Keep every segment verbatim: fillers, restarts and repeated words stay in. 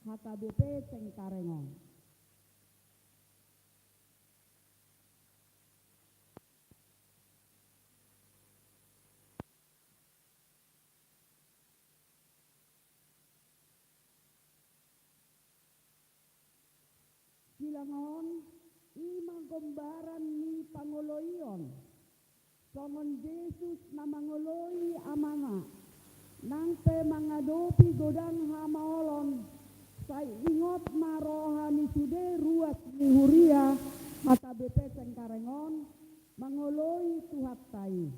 H K B P Cengkareng on. Silang on, i ma gombaran ni pangoloion. Songon Jesus na mangoloi Amana, nang pe mangadopi godang hamaolon, sai ingot ma roha ni sude ruas ni huria H K B P Cengkareng on mangoloi Tuhanta i.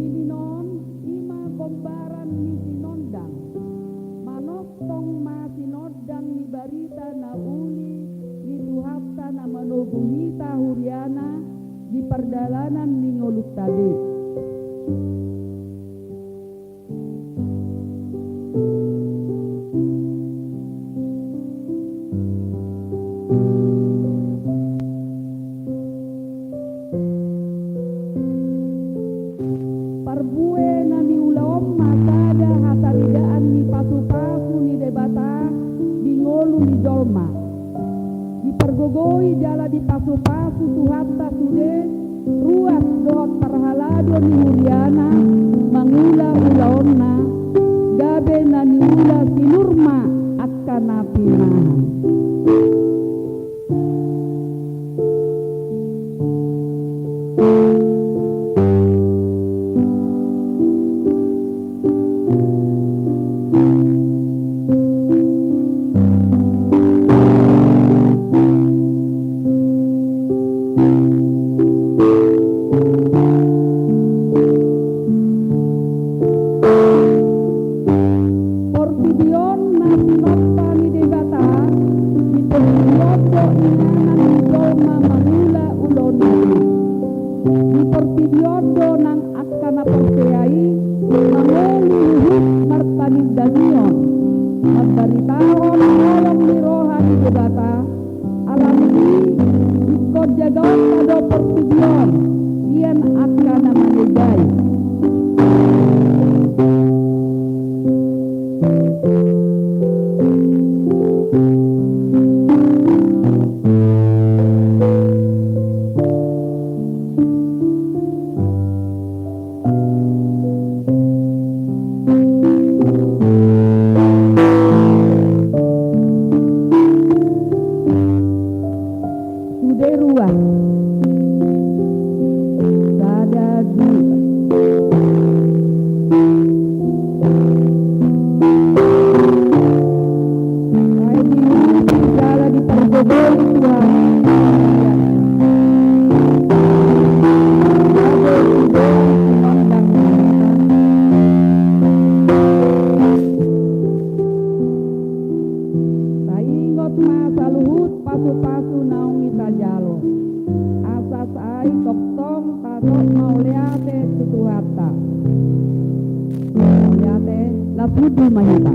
Lilin on, i ma gombaran ni sinondang. Manongtong ma sinondang ni barita na uli ni Tuhanta na manogu hita huriana di pardalanan ni ngolunta be. Parbue na niula on ma sada hataridaan ni pasupasu ni Debata di ngolu ni jolma. Dipargogoi jala dipasupasu Tuhanta sude ruas dohot parhalado ni huriana mangula ulaonna, gabe na niula sinur ma angka na pinahan. Portibi on na sinompa ni Debata, di portibi on do inganan ni jolma mangula ulaonna. Di portibi on do nang angka na porsea i mangolu huhut marpanindangion, mambaritahon holong ni roha ni Debata. Alani i, ingkon jagaonta do portibi on sian angka na mangegai. Sude ruas. Sada, dua. Sai diurupi jala dipargogoi Tuhan. Taingot ma saluhut pasupasu naung ditajalo. Asa sai tongtong tadok mauliate tu Tuhanta. Mauliate, las hundul ma hita.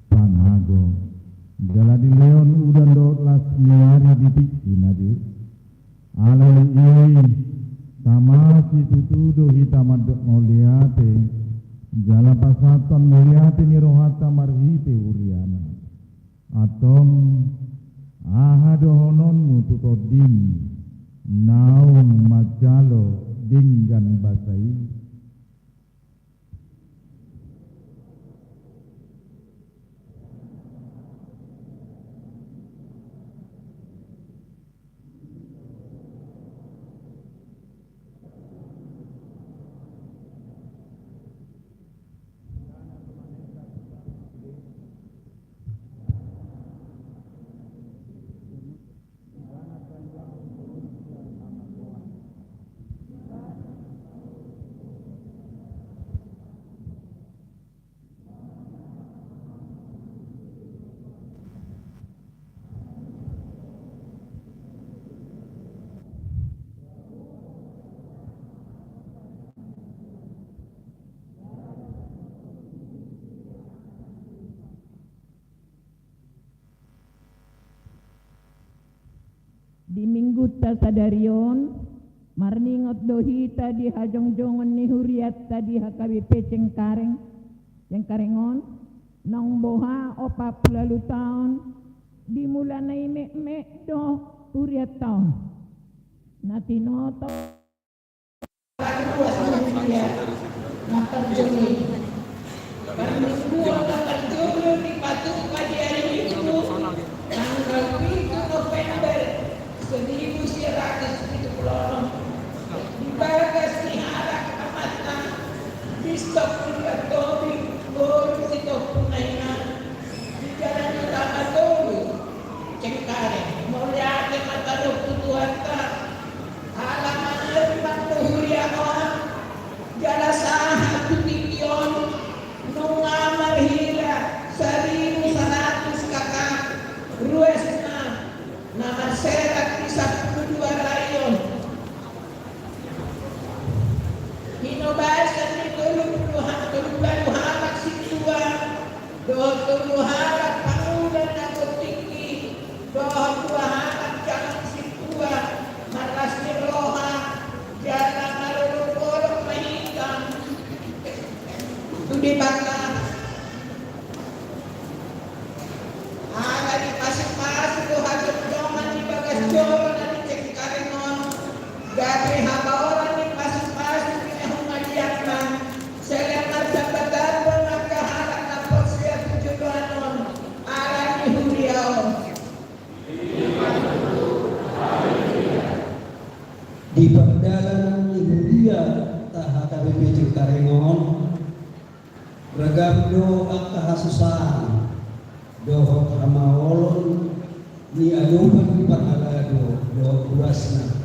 panago. Jala dilehon udan dohot las ni ari di tingkina be. Alai i, tamasi tutu do hita mandok mauliate, jala pasahathon mauliate ni rohanta marhite huriana. Antong, aha dohononmu tu tondim naung manjalo denggan basa i? Di minggunta sadari on, marningot do hita di hajongjongon ni hurianta di H K B P Cengkareng, Cengkareng on, naung boha opat pulu ualu taon, di mulana i metmet do hurianta on. Na tinoto Parmingguon na parjolo dipatupa di ari Minggu, tanggal pitu November seribu sia ratus pitu pulu onom, di bagas ni halak amanta Bishop William Tobing boru Sitompul Nainggolan, di Jalan Utama tolu, Cengkareng. Mauliate ma tadok tu Tuhanta. Ala mangarimang tu huria on, jala sahat tu tingki on, nunga marhila saribu saratus K K ruasna na marserak di sampulu dua rayon Debata, ala ni pasupasu do hajongjongan di bagas joro na di Cengkareng on, gabe habaoran ni pasupasu di na humaliangna, sai marsahabat do angka halak na porsea tu joloan on, ala ni huria on. Di pardalanan ni huria ta H K B P Cengkareng on, ragam do angka hasusaan dohot hamaolon ni adopan ni parhalado dohot ruasna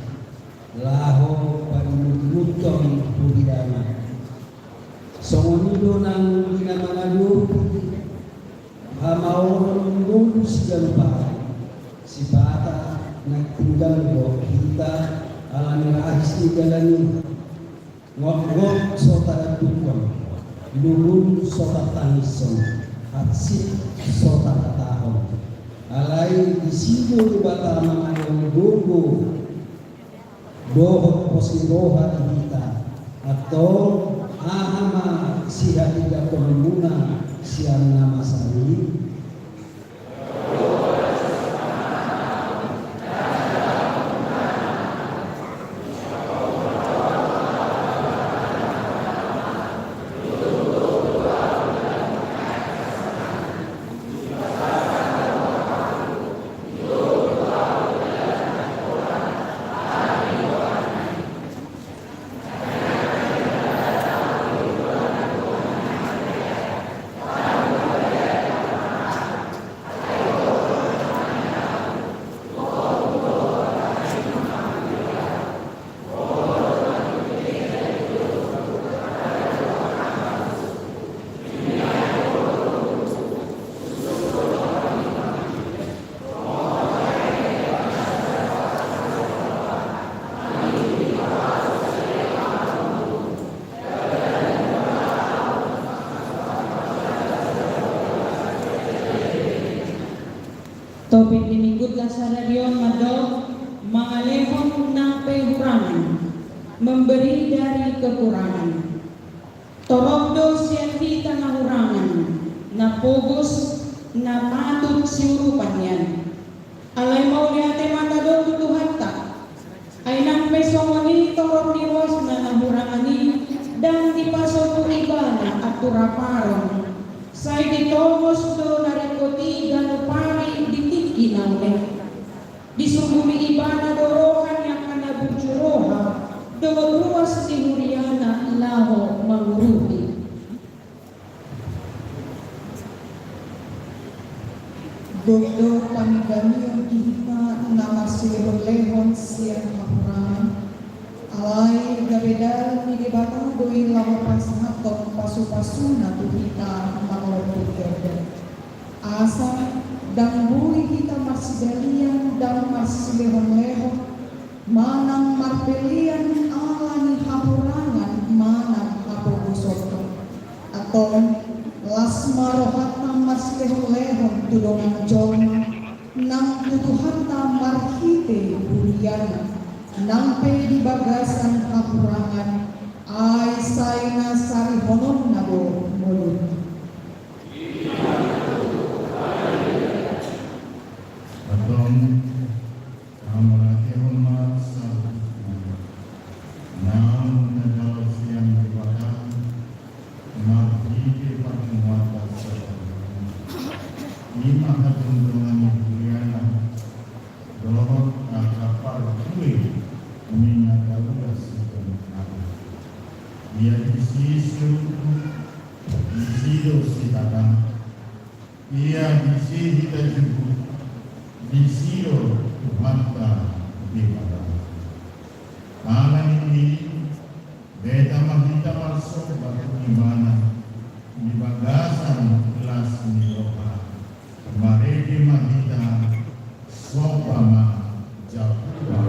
laho panimutimuthon huriana. Songon i do nang di na mangadopi hamaolon ni ngolu siganup ari, sipata naeng tinggal do hita ala ni rahis ni dalan i. Gotgot so tarandukhon, lulun so tatangishon, hansit so tahatahon. Alai disi do Debata mangalehon gogo dohot pos ni roha di hita. Antong, aha ma sihatindanghononmuna sian na masa i? Topik ni minggu sadari on mandok mangalehon nang pe hurangan, memberi dari kekurangan. Torop do sian hita na hurangan, na pogos, na patut siurupan nian. Alai mauliate ma tadok tu Tuhanta. Ai nang pe songon i torop ni ruasna na hurangan i, ndang dipasobu Ibana anturaparon. Sai ditongos do na ringkot i ganup ari di tingki na onek. Disungkuni Ibana do roha ni angka na burju roha dohot ruas ni huriana laho mangurupi. Gok do paningalion di hita na marsilehonlehon sian hahurangan. Alai gabe dalan ni Debata do i laho pasahathon pasupasuna tu hita mangorpi kerda. Asa ndang boi hita marsidalian, ndang marsilehonlehon, manang marpelean ala ni hahurangan manang hapogoson. Antong, las ma rohanta marsilehonlehon tu dongan jolma nang tu Tuhanta marhite huriana, nang pe di bagasan hahurangan, ai sai na sarihononna do ngoluna. Antong, hamauliatehon ma saluhutna naung tajalo sian Debata marhite parpunguanta sadari on. I ma hajongjongan ni huriana dohot angka parbue ni na taulas siganup ari. Ia disi siurup, disi do sitata. Ia disi hita juhut, disi do Tuhanta Debata. Ala ni i, beta ma hita marsomba tu Ibana di bagasan las ni roha. Marende ma hita. Somba ma Jahowa.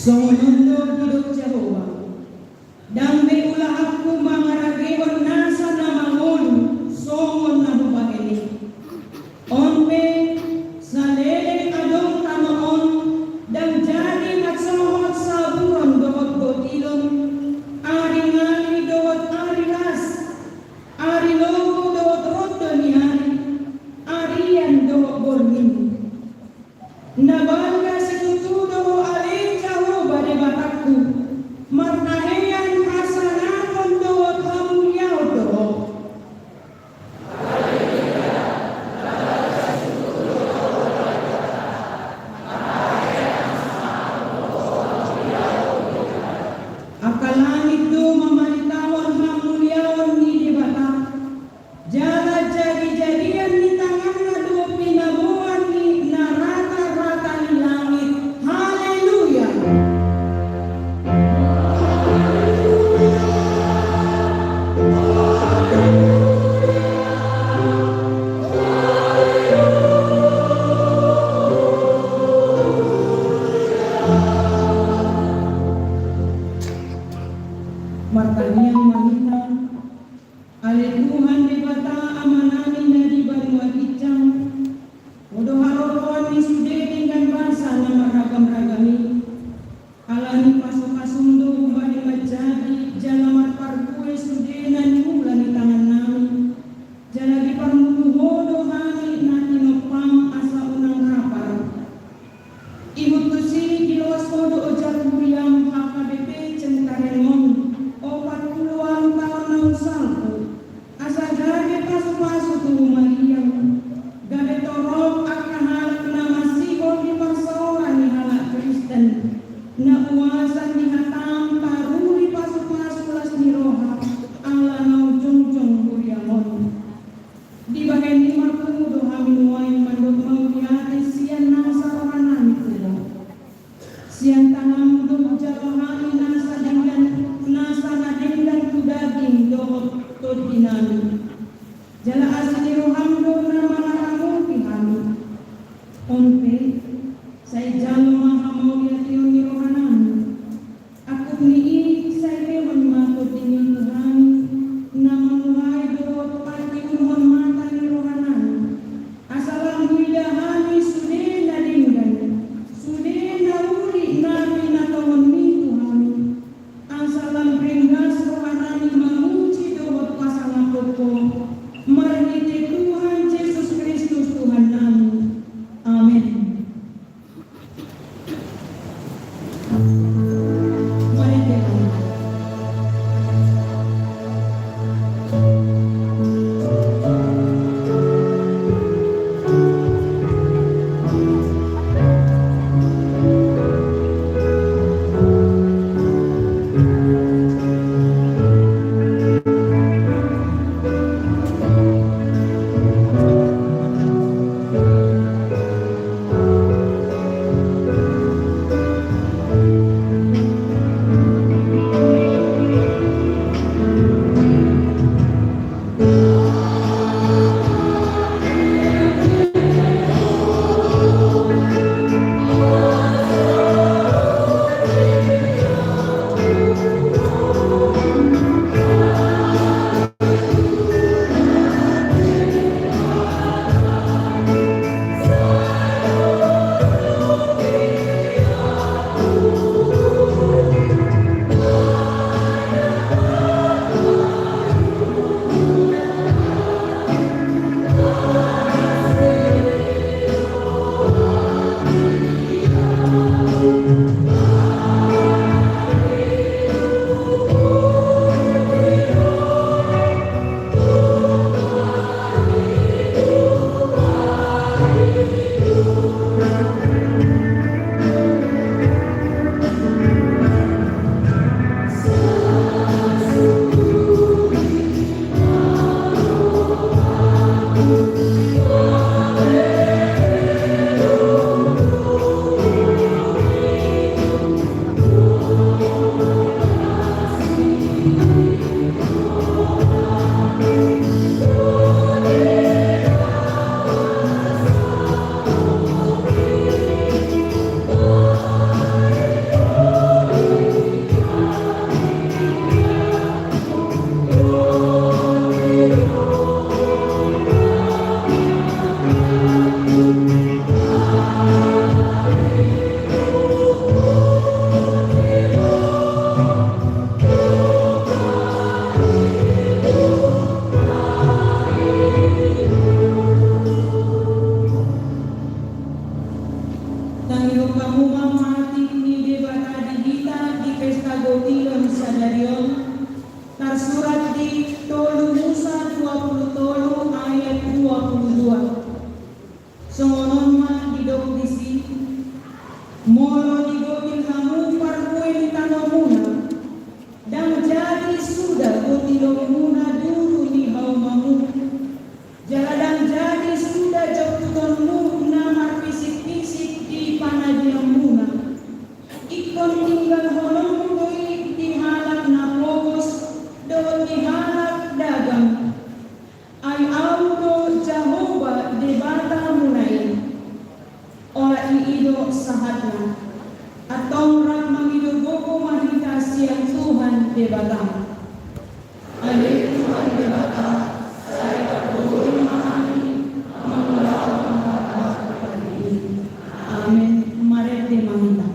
Songon on do didok Jahowa: Ndang be ulahanku mangaragehon nasa na mangolu songon na hubahen i. On pe, saleleng adong tano on, ndang jadi mansohot saburon dohot gotilon, ari ngali dohot ari las, ari lomo dohot rondo ni ari, arian dohot borngin. Na balga situtu do Ho, ale Jahowa Debatangku, marhahean hasangapon dohot hamuliaon do Ho. Angka langit do mamaritahon hamuliaon ni Debata, jala jadijadian ni tanganna do pinaboan ni na ratarata ni langit. Haleluya! Martangiang ma hita. Ale Tuhan Debata Amanami na di banua ginjang, Ho do haroroan ni sude denggan basa na marragam-ragam i. Alani pasu-pasum do hubani manjadi jala marparbue sude na niula ni tangannami. Jala diparmudu Ho do hami na tinompam asa unang rapar. Ihut tusi diloas Ho do ojak huriam H K B P Cengkareng on opat pulu ualu taon na salpu. Asa gabe pasu-pasu tu humaliang, gabe torop angka halak na masihol di parsaoran ni halak Kristen, na uasan di hatam taruli pasu-pasu las ni roha, ala naung jongjong huriam on. Dibahen i marpungu do hami nuaeng mandok mauliate sian nasa rohanami tu Ho. Sian tanganmu do hujalo hami nasa denggan, nasa na denggan tu daging dohot tondinami. Jala asi ni roham do na mangaramoti hami. On pe, sai jalo ma hamauliateon ni rohanami. Angkup ni i sai lehon ma tondimi tu hami, na manguhai dohot patiuhon mata ni rohanami. Asa lam huida hami sude na denggan, sude na uli na pinatongonmi tu hami. Asa lam ringgas rohanami mamuji dohot pasangaphon Ho, marhite Tuhan Jesus Kristus Tuhannami. Amen. Tangiangku ma patik ni Debata di hita di pesta gotilon sadari on, tarsurat di tolu Musa dua pulu tolu ayat dua pulu dua. Songon on ma didok disi: Molo digotil hamu parbue ni tanomuna, ndang jadi suda gotilonmuna duru ni haumamu, jala ndang jadi suda jomputonmu na marpisik-pisik di panadianmuna. Ingkon tinggalhononmu do i di halak na pogos dohot di halak dagang. Ai Ahu do Jahowa Debatamuna i. Olat ni i do sahatna. Antong rap mangido gogo ma hita sian Tuhan Debata. Ale Tuhan Debata, sai targogo ma hami mangulahon hata-hata i. Amen. Marende ma hita.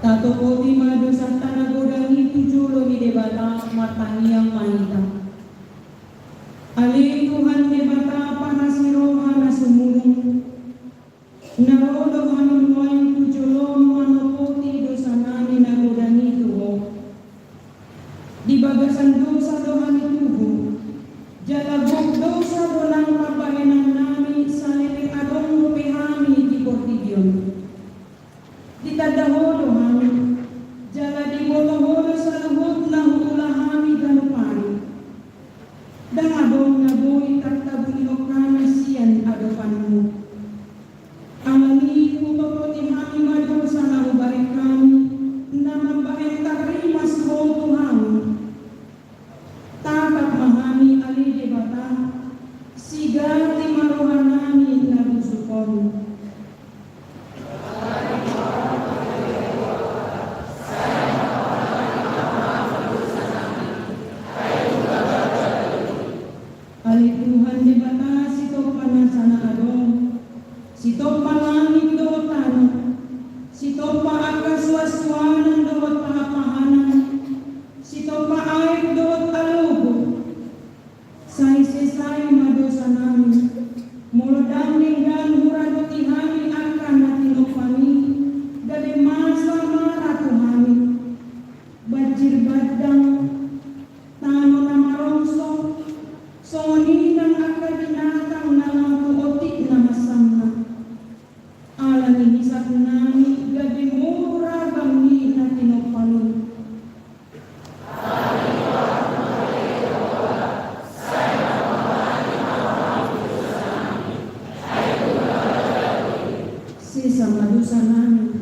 Tatopoti ma dosanta na godang i tu jolo ni Debata, martangiang ma hita. Ale Tuhan Debata parasi roha na sumurung, na ro do hami nuaeng tu jolom manopoti dosanami na godang i tu Ho. Di bagasan dosa do hami tubu, jala gok dosa do nang parbahenannami saleleng adong dope hami di portibi on. Ditanda Ho do hami, jala diboto Ho do saluhut na huula hami ganup ari. Ndang adong na boi tartabunihon hami sian adopanMu. Alani i hutopoti hami ma dosa na hubahen hami, na mambahen tarrimas Ho tu hami. Tatap ma hami ale Debata, sigati ma rohanami na busuk on. Sesa ma dosanami,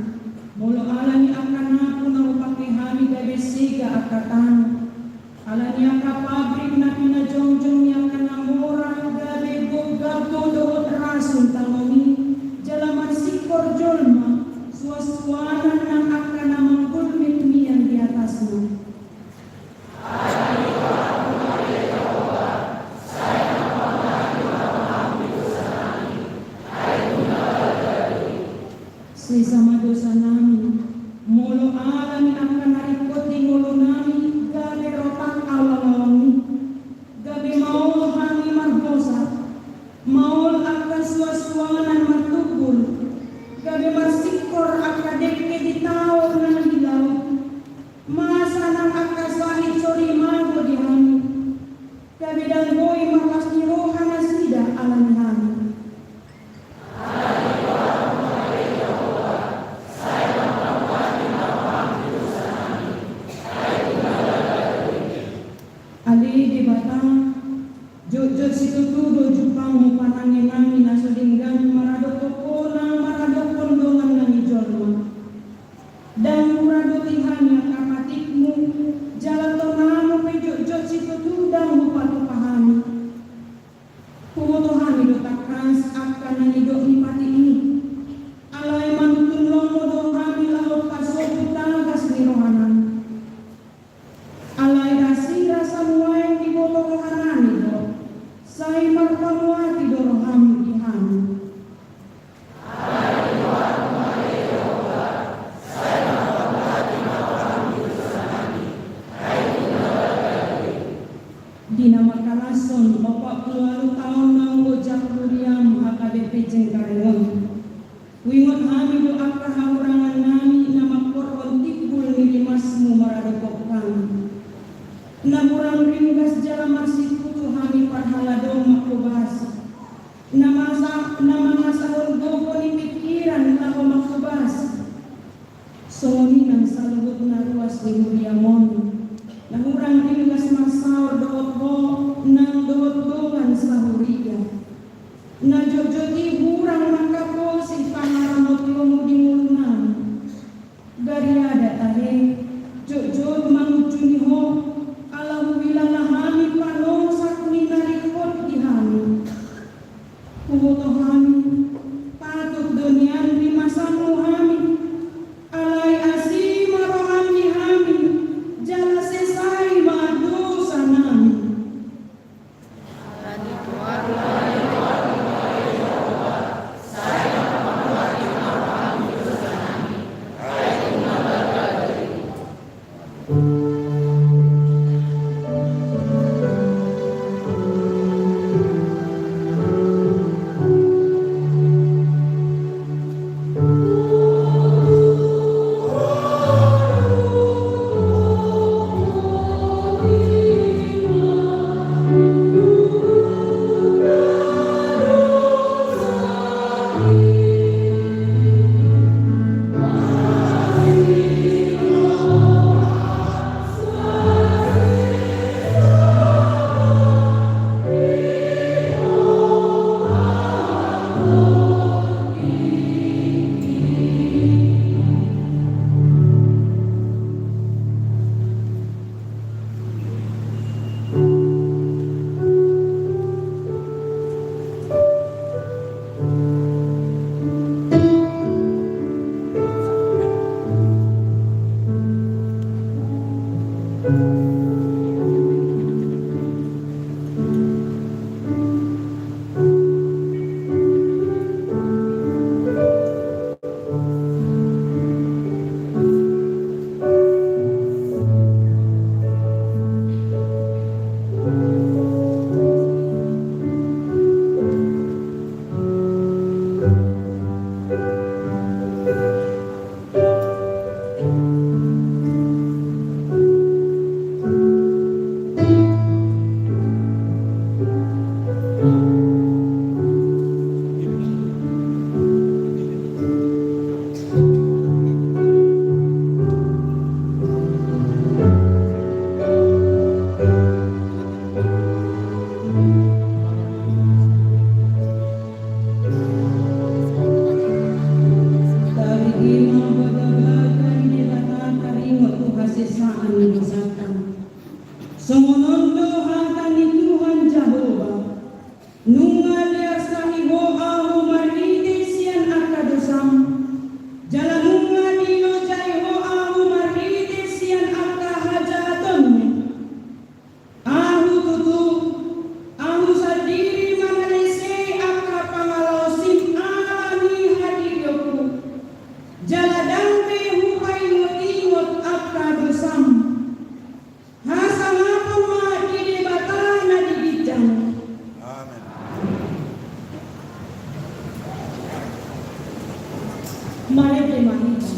molo ala ni angka napu na hupangke hami gabe sega angka tano, ala ni angka pabrik na pinajongjong ni angka na mora gabe goggago dohot rasun tano i, jala marsingkor jolma suansuanan nang angka na manggulmit mian di atasna. Sesa ma dosanami, molo ala ni angka na ringkot di ngolunami gabe rotak aulalaon i, gabe maol hami marhosa, maol angka suansuanan martumbur, gabe marsingkor angka dengke di taon na di laut. Masa nang angka sahit so rimago di hami, gabe ndang boi marlas ni roha nasida ala ni hami. Ale Debata, jotjot situtu do jumpangmu panangiangnami na so denggan maradophon hona maradophon dongan nami jolma. Ndang huradoti hami angka patikmu, jala tonamu pe jotjot situtu ndang hupatupa hami. Huboto hami do tangkas angka na nidok ni patik i, alai manuntun lomo do hami laho pasombu tagas ni rohanami. Alai asi rasa muaeng diboto rohanami do, sai marpamuati do roham di hami. Di na mangkalashon opat pulu ualu taon naung ojak huriam H K B P Cengkareng on, huingot hami do angka hahurangannami na mangkorhon timbul ni rimasmu maradophon hami. Na hurang ringgas jala marsitutu hami parhalado mangkobasi. Na masa, na mangasahon gogo ni pingkiran laho mangkobasi. Songon i nang saluhut na ruas ni huriam on, na hurang ringgas marsaor dohot ho nang dohot dongan sahuria. Na jotjot i hurang mangkaposi pangaramotionmu di ngolunami. Gariada tahe, jotjot mangunjuni ho, ala huhilala hami panosak ni na ringkot di hami. Huboto hami, patut do nian rimasanmu hami, alai asi ma roham di hami, Marende ma hita.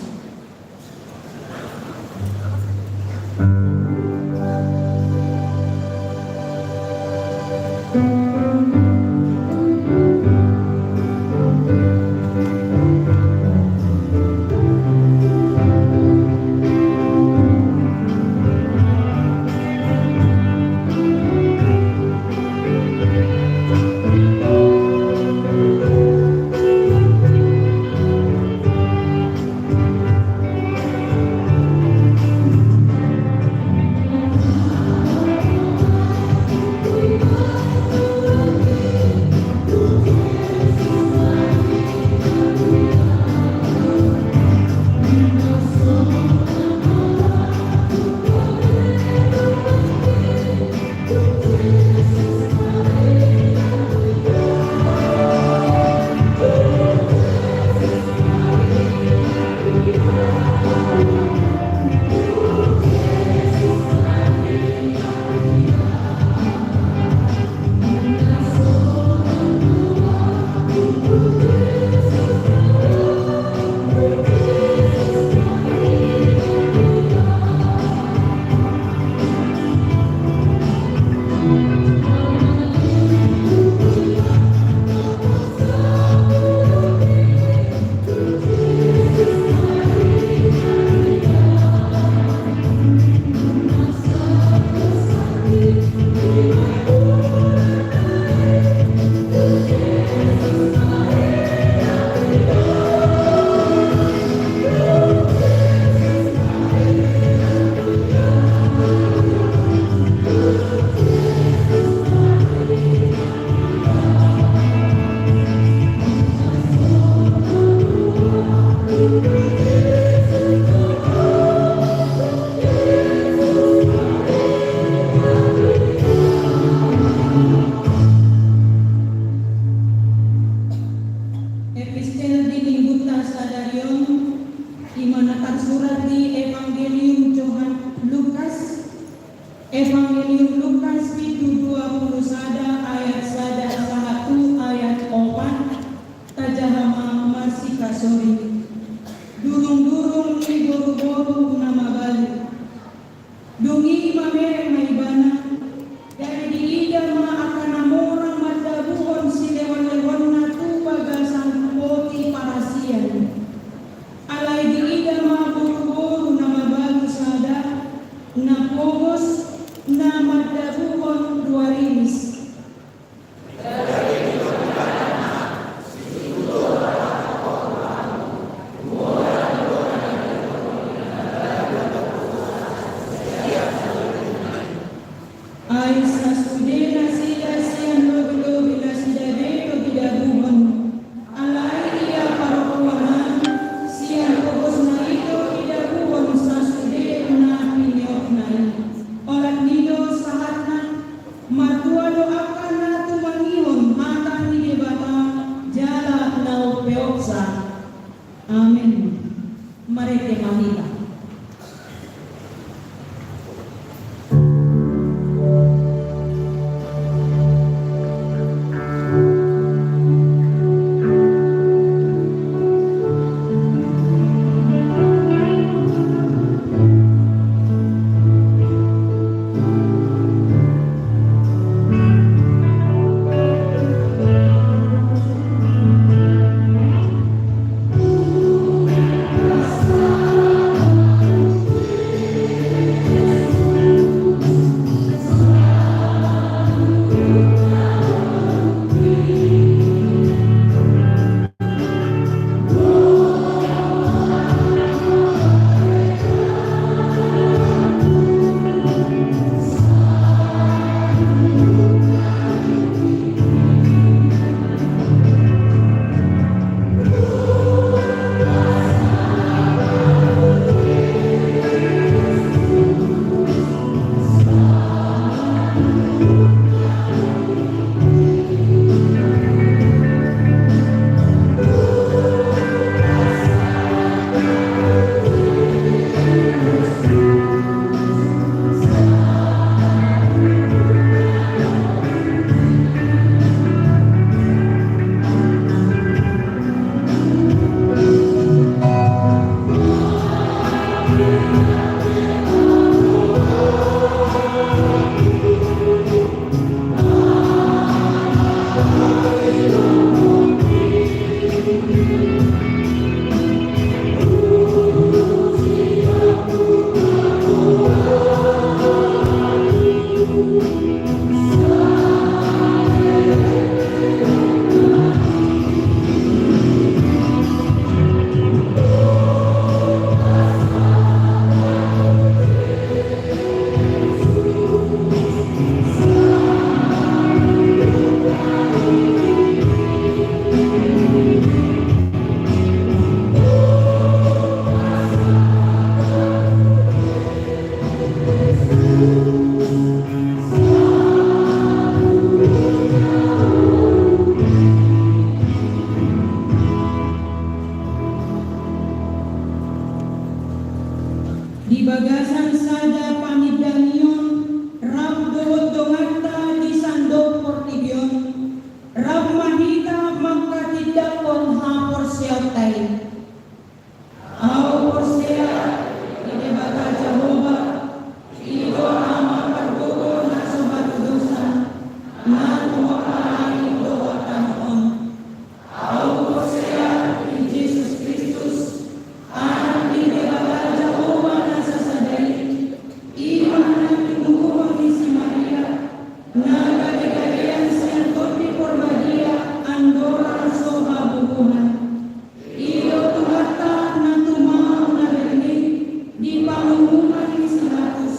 Epistel di minggunta sadari on, i ma na tarsurat di Evangelium Johan-, Lukas, Evangelium Lukas pitu dua pulu sada ayat sada sahat tu ayat opat. Tajaha ma marsikasori. Durungdurung ni boruboru na mabalu. Dung i mamereng ma ibana, jadi diida ma angka na morang mandabuhon silehonlehonna tu bagasan poti parasian. Alai diida ma boruboru na mabalu sada, na pogos, na mandabuhon dua rimis. Ai sasude nasida sian lobilobi nasida be do didabuhon. Alai ia parokkoan an, sian pogosna i do didabuhon sasude na pineopna i. Olat ni i do sahatna. Martua do angka na tumangihon hata ni Debata jala na umpeopsa. Amen. Marende ma hita. bagasan sada panindangion rap dohot donganta di sandok portibi on, rap ma hita mangkatindangkon haporseaonta i. Ahu porsea di Debata Jahowa, i do Ama pargogo na so hatudosan, na tumompa langit dohot tano on. Ahu porsea di Jesus Kristus, Anak ni Debata Jahowa na sasada i, i ma na tinubuhon ni si Maria, na gabegabean sian Tondi Porbadia andorang so habubuhan. I do Tuhanta na tumau na bernit di panguhuman ni si Pilatus.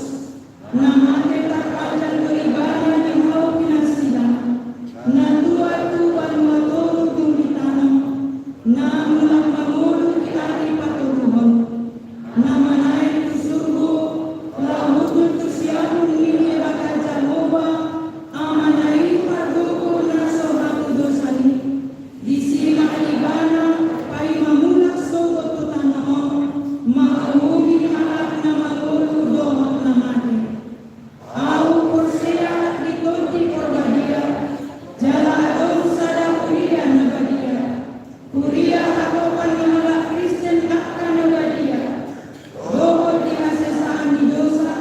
Na mate tarpajal do Ibana di hau pinarsilang, na tuat tu banua toru dung ditanom, na mulak mangolu di ari patoluhon, na manaek tu surgo, laho hundul tu siamun ni Debata Jahowa, Amana i pargogo na so hatudosan i. Disi ma Ibana paima mulak sogot tu tano on, manguhumi halak na mangolu dohot na mate. Ahu porsea di Tondi Porbadia, jala adong sada huria na badia, huria hatopan ni halak Kristen angka na badia, dohot di hasesaan ni dosa,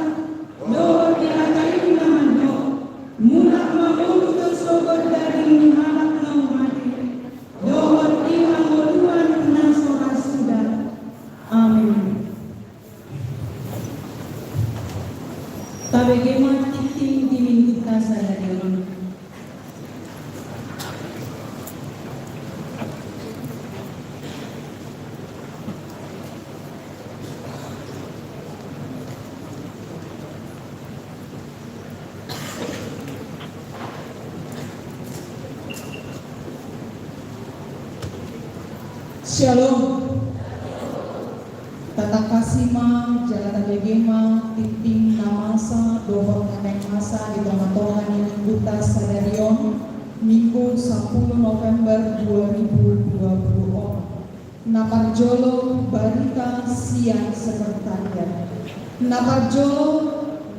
dohot di hata i na mandok, mulak ma mangolu sogot daging ni halak na mate, dohot di hangoluan na so ra suda. Amen. Tabege ma tingting di Minggunta sadari on. Syalom. Tatangkasi ma jala tabege ma tingting na masa dohot na naeng masa di tongatonga ni Minggunta sadari on, Minggu sampulu November dua ribu dua puluh opat. Na parjolo, barita sian Sekretariat. Na parjolo,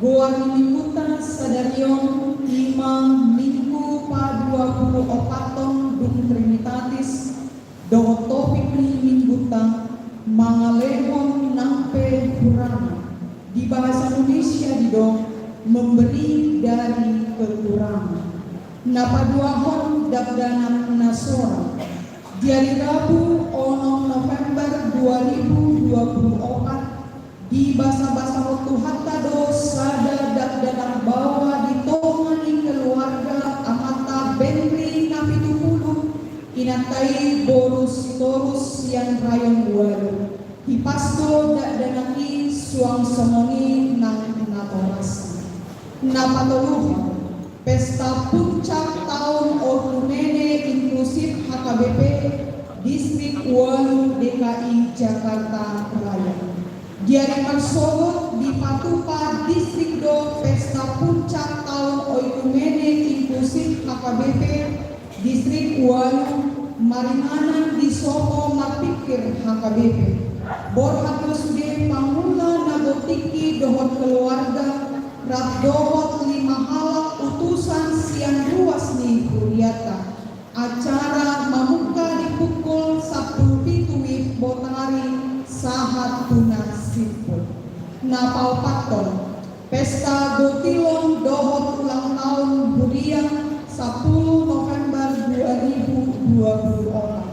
goar ni Minggunta sadari on i ma Minggu paduapuluopathon dung Trinitatis, dohot topik ni Minggunta, mangalehon nang pe hurang. Di bahasa Indonesia didok, memberi dari kekurangan. Na paduahon, dakdanak na so ra. Di ari Rabu onom November dua ribu dua puluh opat, di basabasahon Tuhanta do sada dakdanak baoa di tonga ni keluarga amanta Benri na pitu pulu, inanta i boru Sitorus sian rayon ualu. Hipas do dakdanak i suang songon i nang natorasna. Na patoluhon, pesta puncak taon oikumene inklusif H K B P Distrik ualu D K I Jakarta Raya. Di ari marsogot dipatupa distrik do pesta puncak taon oikumene inklusif H K B P Distrik ualu, maringanan di sopo marpingkir H K B P. Borhat do sude pangula na gontingki dohot keluarga, rap dohot lima halak utusan sian ruas ni hurianta. Acara mamungka di pukul sampulu pitu WIB botari sahat tu na simpul. Na paopathon, pesta gotilon dohot ulang taon huria sampulu November dua ribu dua puluh opat.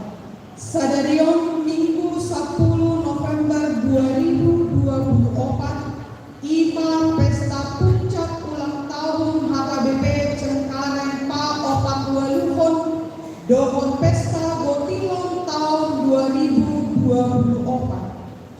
Sadari on Minggu sampulu November dua ribu dua puluh opat, i ma pesta puncak ulang taon H K B P Cengkareng paopat ualuhon, dohot pesta gotilon taon dua ribu dua puluh opat.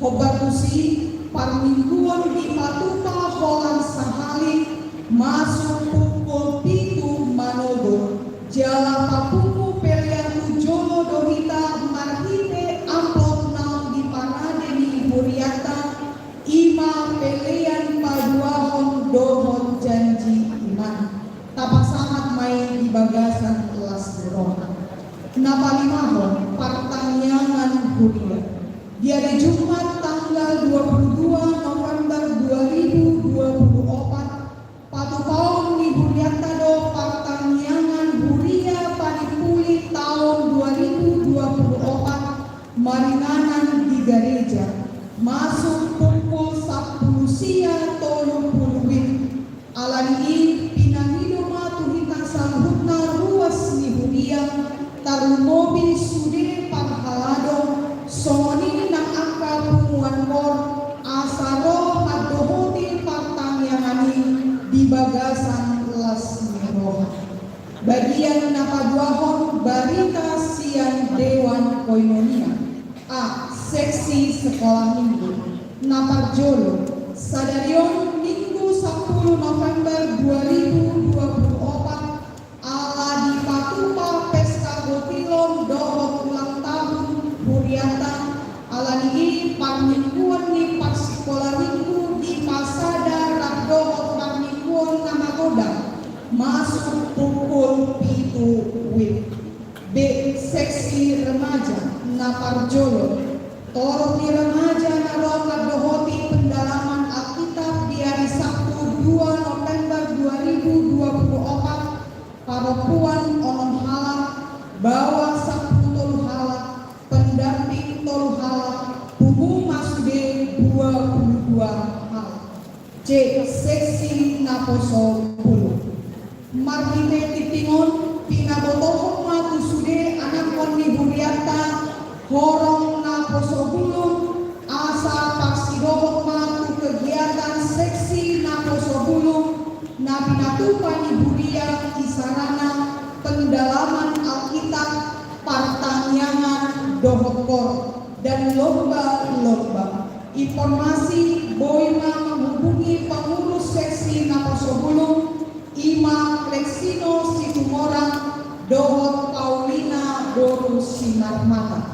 Hombar tusi, parmingguon dipatupa holan sahali, masuk pukul pitu manogot, jala papungu pelean tu jolo do hita marhite amplop naung diparade ni hurianta, i ma pelean paduahon dohot janji iman. Tapasahat ma i di bagasan las ni roha. Na palimahon, partangiangan huria. Di ari Jumat tanggal dua puluh dua November gareja, masuk pukul sampulu sia tolu pulu wit. Ala ni i pinangido ma tu hita saluhutna ruas ni huria, tarlumobi sude parhalado, songon i nang angka punguan kor, asa ro mandohoti partangiangan i di bagasan las ni roha. Bagian na paduahon, barita sian Dewan Koinonia. A. Seksi sekolah minggu. Na parjolo, sadari on Minggu sampulu November dua ribu dua puluh opat, ala dipatupa pesta gotilon dohot ulang tahun hurianta, ala ni i parmingguon ni parsikola minggu dipasada rap dohot parmingguon na magodang, masuk pukul pitu wit. B. Seksi remaja. Na parjolo, torop ni remaja na ro mandohoti pendalaman Alkitab di ari Sabtu dua November dua ribu dua puluh opat, parompuan onom halak, baoa sampulu tolu halak, pendamping tolu halak, pungu ma sude dua puluh dua halak. C. Seksi naposo bulung. Marhite tingting on, pinabotohon ma tu sude anakhon ni hurianta horong naposo bulung, asa parsidohot ma tu kegiatan seksi naposo bulung na pinatupa ni huria, isarana pendalaman Alkitab, partangiangan dohot kor, dan lomba-lomba. Informasi, boi ma menghubungi pengurus seksi naposo bulung, i ma Lexino Situmorang dohot Paulina boru Sinarmata.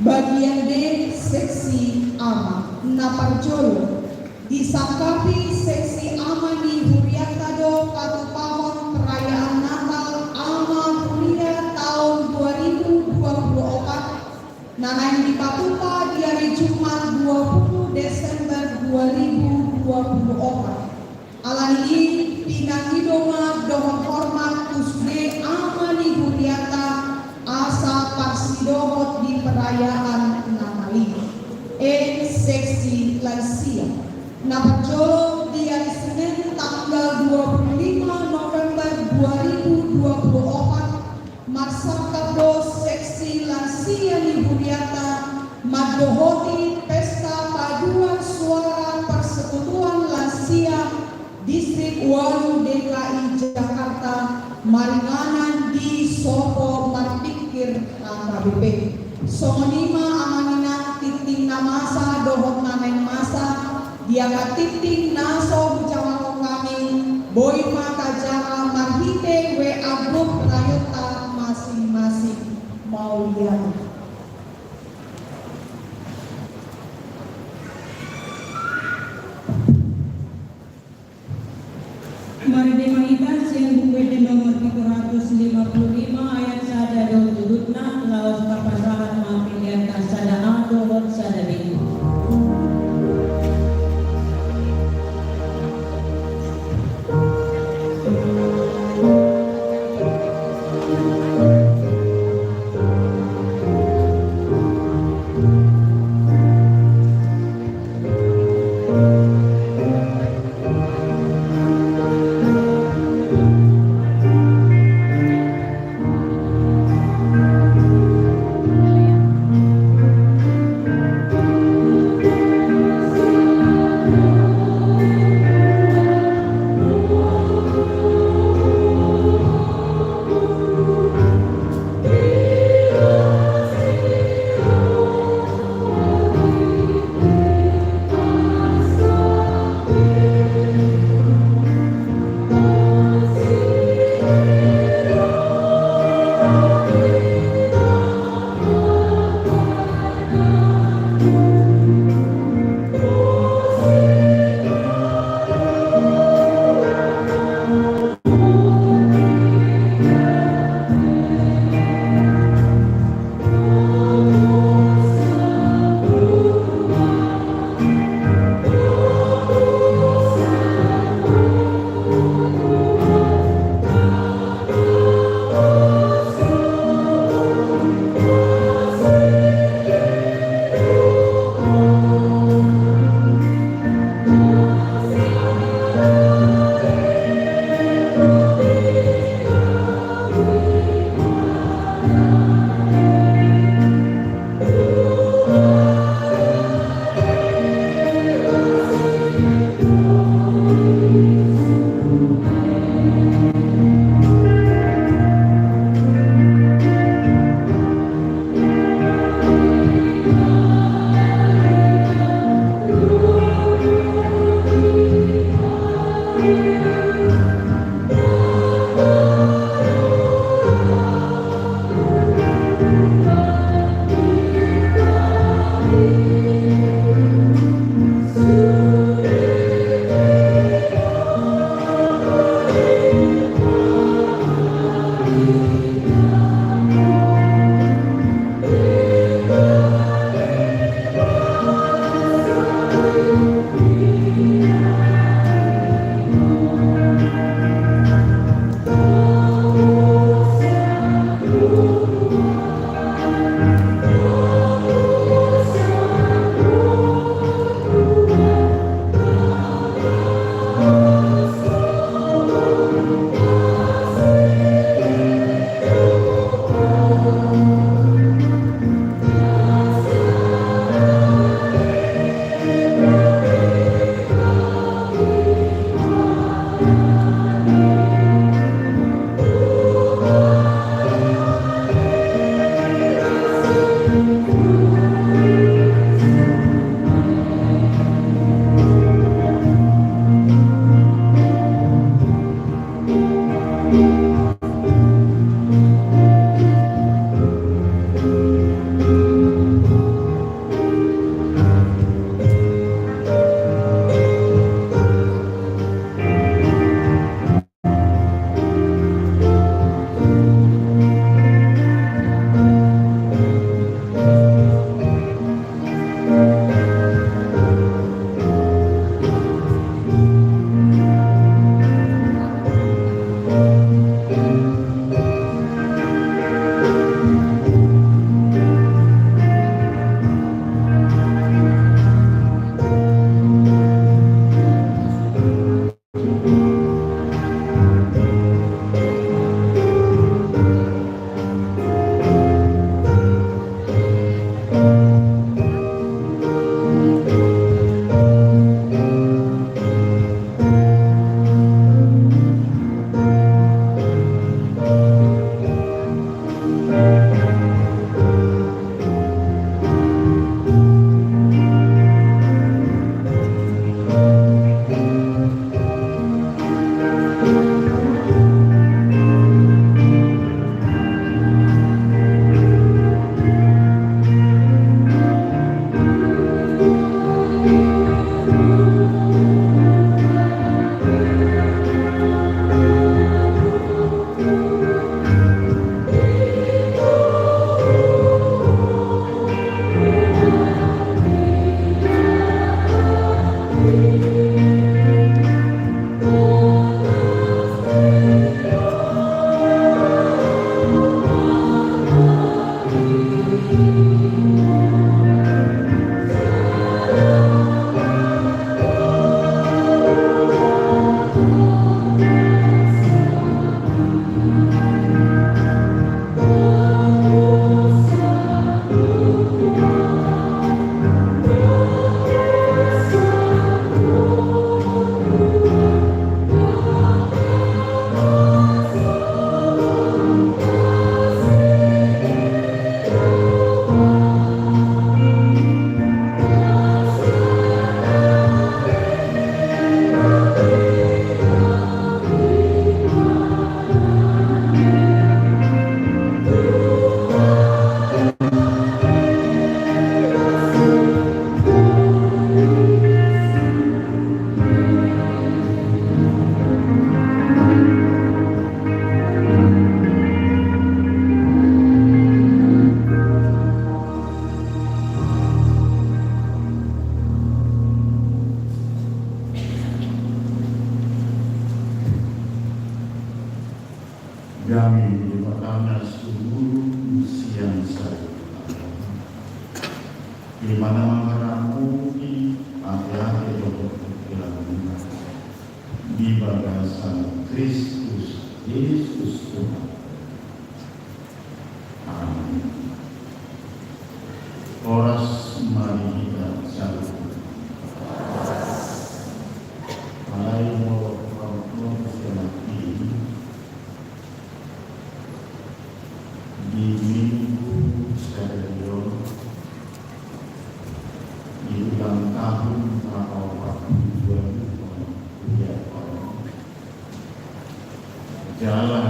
Bagian D. Seksi ama. Na parjolo, disangkapi seksi ama ni hurianta do patupahon perayaan Natal ama huria taon dua ribu dua puluh opat, na naeng dipatupa di ari Jumat dua puluh Desember dua ribu dua puluh opat. Ala ni i pinangido ma dohot hormat tu sude ama ni hurianta asa parsidohot di perayaan Natal i. E. Seksi lansia. Na parjolo, di ari Senin tanggal dua puluh lima November dua ribu dua puluh opat, marsangkap do seksi lansia ni hurianta mandohoti pesta paduan suara Persekutuan Lansia Distrik ualu D K I Jakarta maringanan di Sopo Marpingkir H K B P. Songon i ma amang inang, tingting na masa dohot na naeng masa, di angka tingting na so hujamahon hami, boi ma tajaha marhite WA grup rayonta masing-masing. Mauliate. Marende ma hita sian Buku Ende nomor pitu ratus lima puluh lima, ayat sada dohot udutna, laos tapasahat ma pelean na sada A dohot sada B. Di mana mangaramuti ate-ate dohot pikiranmuna di bagasan Kristus Jesus Tuhan. Amin. Horas ma di hita saluhut. Alai molo pamungkasi i, di Minggu sadari on, di ulang tahun paopat pulu ualu on, jala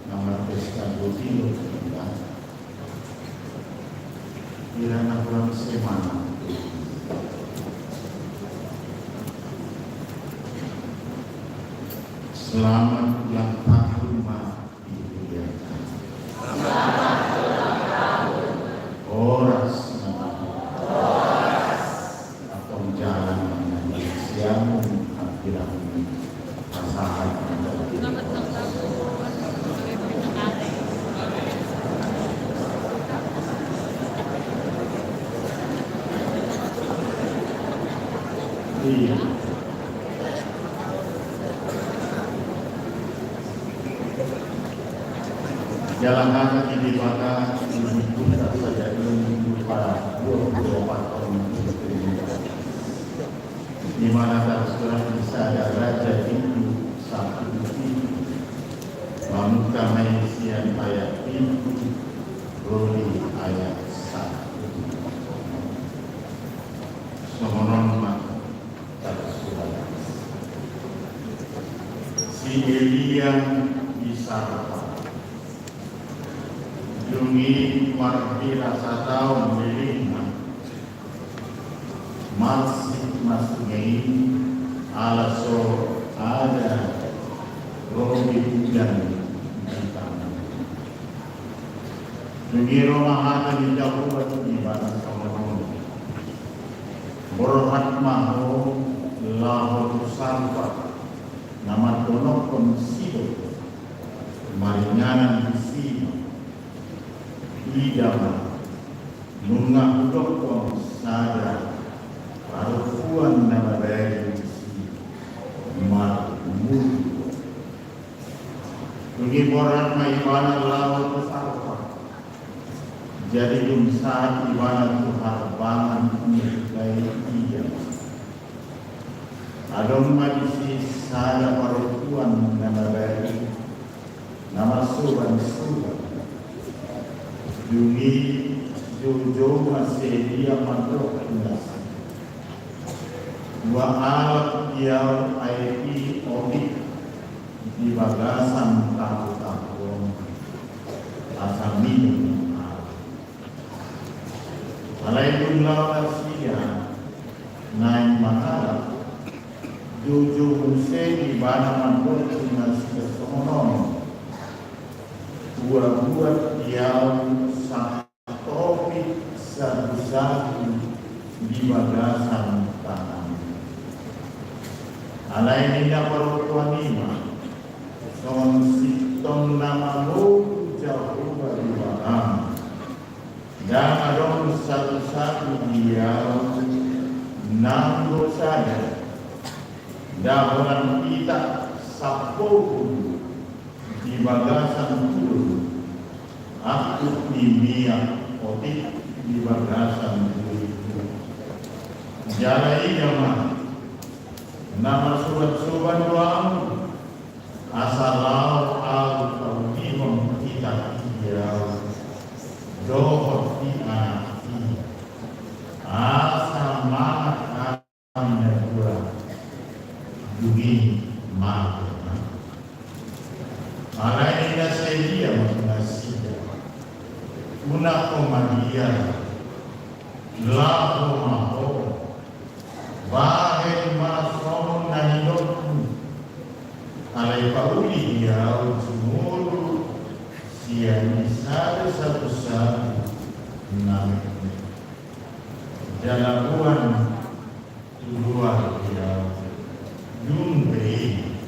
na marpesta goti do hita. Hira na hurang semangat. Selamat ulang tahun ma di hita. Horas ma. Antong jalan ma sian hambirang pasahat. Iya. Jala hata ni Debata di Minggu sadari on, Minggu padua pulu opat on, di mana tarsurat di Sada Raja pitu, sampulu pitu. Mamungka ma i sian ayat pitu ro di ayat sampulu. Songon on ma tarsurat. Si Elia di Sarpat. Dung i marhira sataon lelengna, marsik ma sunge i ala so ada ro be udan di tano. Dung i ro ma hata ni Jahowa tu ibana songon on: Borhat ma ho laho tu Sarpat, na mandonokkon Sidon, maringanan disi ma. Ida ma, nunga hudokkon sada parompuan na mabalu disi marmudu. Dung i borhat ma ibana laho tu Sarpat. Jadi dung sahat ibana tu harbangan, mulak ma ia. Adong ma disi sada parompuan na mabalu, na marsoban-soban. Dung i joujou ma si Elia mandok tu nasida: Ua alap di ahu aek i otik di bagasan tabo-tabo on, asa minum ahu. Alai dung laho nasida naeng mangalap, joujou muse ibana mandok tu nasida songon on: Ua buat di ahu satopit sagu-sagu di bagasan tangan. Alai ninna parompuan i ma: Songon sintong na mangolu Jahowa Debatam, ndang adong sagu-sagu di ahu nanggo sada, nda holan pitak sampulu di bagasan tulang, angkup ni miak otik di bagasan duit. Jala ida ma, na marsoban-soban do ahu, asa laho ahu paulihon pitak i di ahu dohot di anak i, asa mangan hami na dua. Dung i mate ma. Alai ninna si Elia ma tu nasida: Unang ho mabiar, laho ma ho, bahen ma songon na nidokmu. Alai pauli di ahu jumolo sian i sada sagu-sagu na metmet. Jala boan tu luar di ahu, dung be i,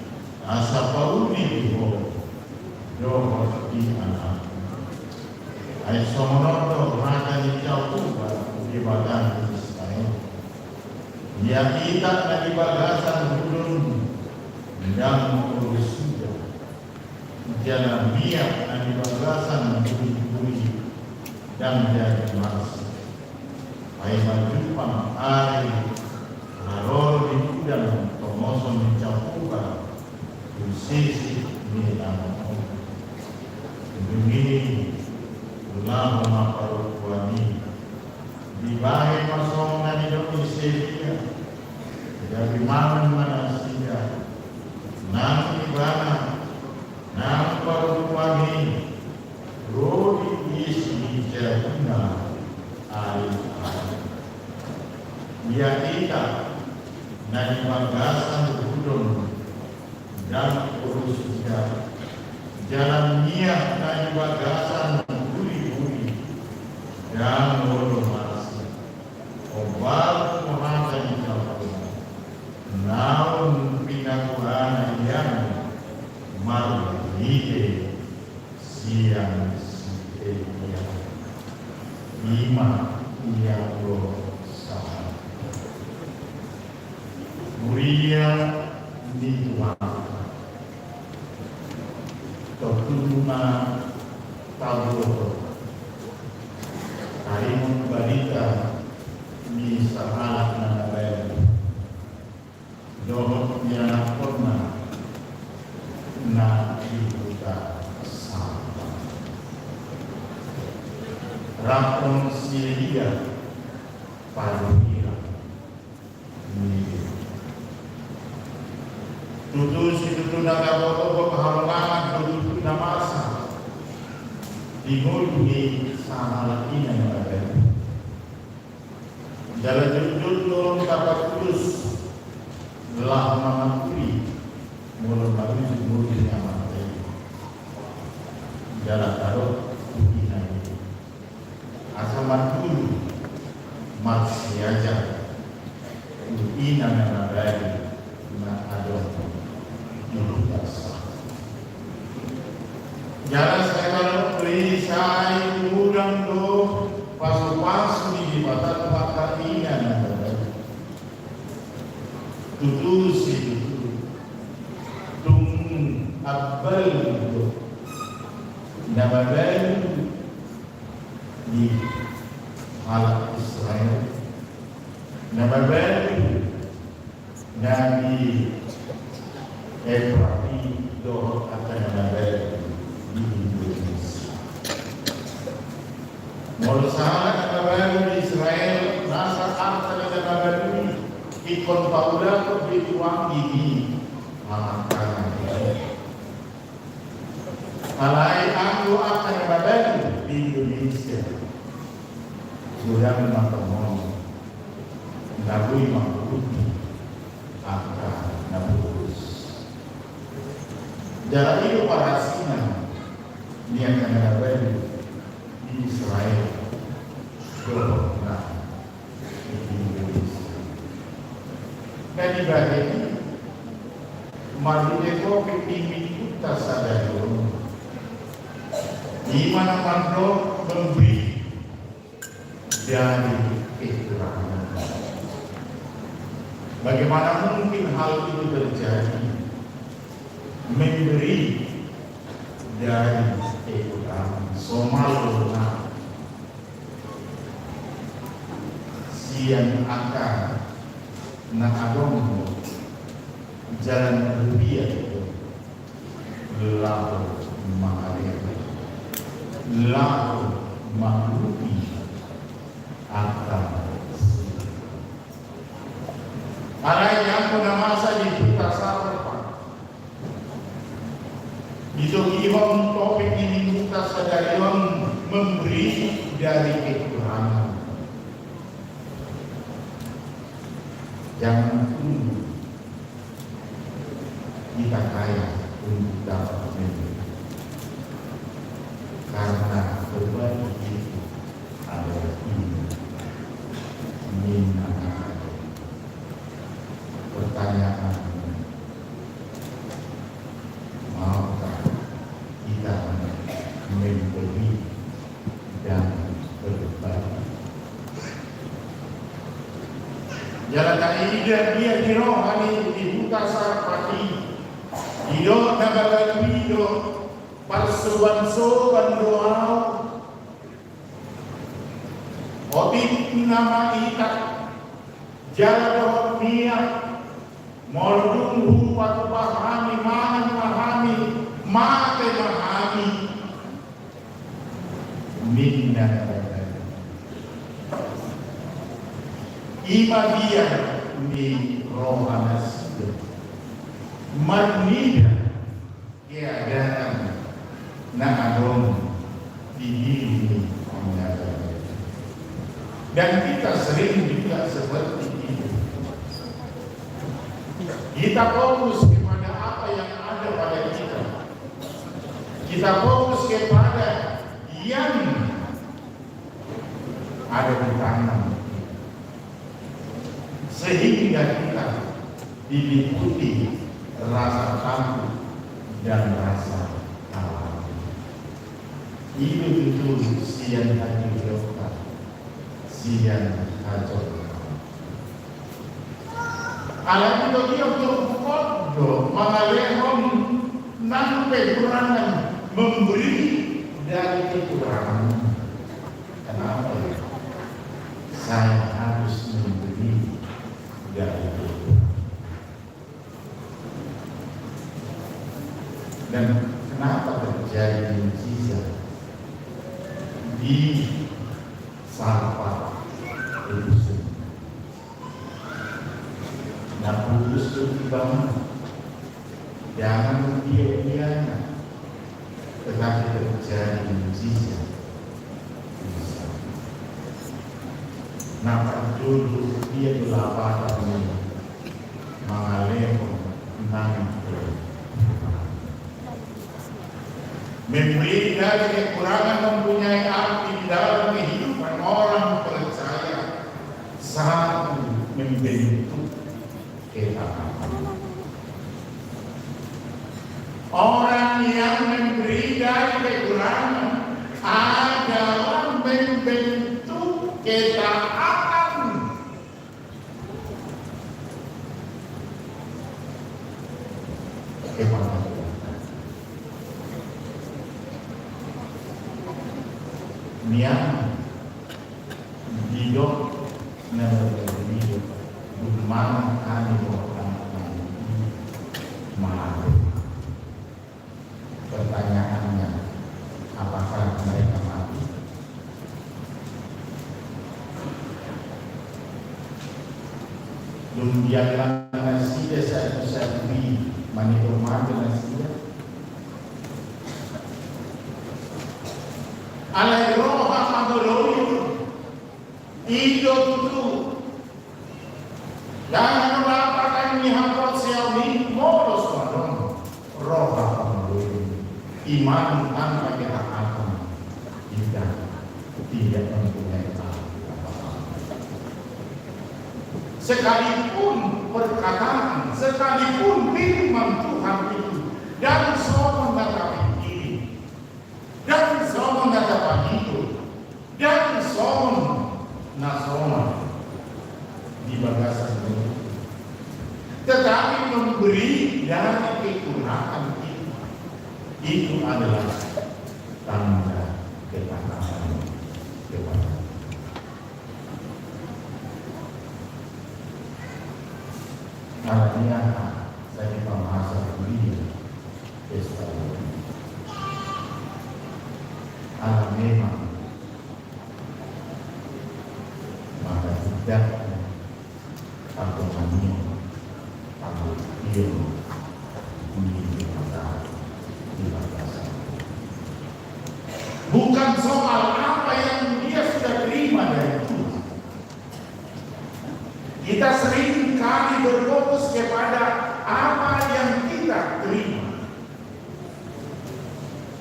asa pauli di ho dohot di anakmu. Ai songon on do hata ni Jahowa, Debata Ia ita na di bagasan hudon ndang olo suda, jala miak na di bagasan buhibui ndang jadi marsak. Paima jumpang ari haroro di gudang tomoson ni Jahowa tu sisik ni laho on. Dung i laho ma parompuan i, dibahen ma songon na nidok ni si Elia. Gabe mangan ma nasida. Nang ibana nang parompuan i ro di sisik jabuna ari ari. Ia ita na di bagasan hudon ndang olo suda, jala miak na di bagasan buhibui ndang olo marsak. Hombar ma hata ni Jahowa naung pinaboaanna i marhite sian si Elia. I ma i anggo sahat. Huria ni Tuhanta, tontu ma taboto taringot barita ni sahalak na mabalu dohot ianakhonna na di huta Sarpat. Rap dohot si Elia panurirang ni Debata. Tutu situtu na gaboto haholongan do tutu na masa di ngolu ni sahalak ina na mabalu. Jala jotjot do tapatulus laho mangampuni molo marujuk ngolu ni amanta i. Jala tadok tu ina i asa mandulu marsiajar tu ina na mabalu na adong di huta Sarpat. Jala sai manuk do i sai tumundalhon do pasupasu ni Debata tu angka ina na mabalu. Tutu situtu tung ambal do na mabalu di halak Israel, na mabalu na di Eufrates dohot angka na mabalu di Indonesia. Molo sahalak na mabalu di Israel, nasa arta ni na mabalu i ingkon paulakon di tuanggi ni pangantaran. Alai anggo angka na mabalu di Indonesia, godang ma tongon na boi mangkurupi angka na boru. Jala i do parasina ni angka na mabalu di Israel dohot na Na dibahen i marhite topik ni minggunta sadari on, i ma na mandok memberi dari kekurangan. Bagaimana mungkin hal itu terjadi? Memberi dari kekurangan. Somalna sian angka na adong do jala na huria do laho mangalehon, laho mangkurupi angka. Alai anggo na masa di huta Sarpat, ditogihon topik ni minggunta sadari on, memberi dari kekurangan. Jangan tunggu kita kaya untuk dapat memberi. Karena berbagi itu adalah iman. Iman. Pertanyaan, maukah kita memberi dan berbagi? Jala taida dia di roha ni di huta Sarpat i, didok na bagalu i do, parsoban-soban do ahu. Otik nama itak, jala dohot niat, molo dung hupatupa hami, mangan ma hami, mate ma hami. Ninna na bagalu i. I ma biar ni roha nasida marnida keadaan na adong di diri ni. Dan kita sering juga seperti itu. Kita fokus kepada apa yang ada pada kita. Kita fokus kepada yang ada di tangan kita. Sehingga kita diliputi rasa takut dan rasa khawatir. I do tutu sian hajujungan, sian hajolmaon. Alai ito dia turpuk do mangalehon nang pe kurangan, memberi dari kekurangan. Kenapa ya? Saya harus memberi dari kekurangan. Dan kenapa terjadi mujizat di Sarpat itu sendiri? Na putus tu di bangunan. Jangan dia-dia na. Tetapi terjadi mujizat. Na parjolo dia do lapatan ni mangalehon nang pe. Memberi dari kekurangan mempunyai arti di dalam kehidupan orang percaya. Satu, membentuk ketaatan. Orang yang memberi dari kekurangan adalah membentuk ketaatan. Nian didok na bagalu i do, dung mangan hami dohot anak nami, mate. Pertanyaannya, apakah mereka mati? Dung diallang nasida satu-satu i, manang mate nasida? Alai roha pangoloi i do tutu. Ndang adong lapatan ni haporseaon i molo so adong roha pangoloi. Iman tanpa ketaatan, kita tidak mempunyai apa-apa. Sekalipun perkataan, sekalipun firman Tuhan itu, ndang songon na tapingkiri, ndang songon na tapahitou, ndang songon na somal di bagasan ngolu, tetapi memberi dari kekurangan itu, itu adalah tanda ketaatan kepada. Alani aha sai dipamasa kuliah S dua? Ala memang mata tidak. Atau mania, atau ilmu, di bagasan. Bukan soal apa yang dia sudah terima dari Tuhan. Kita sering kali berfokus kepada apa yang kita terima.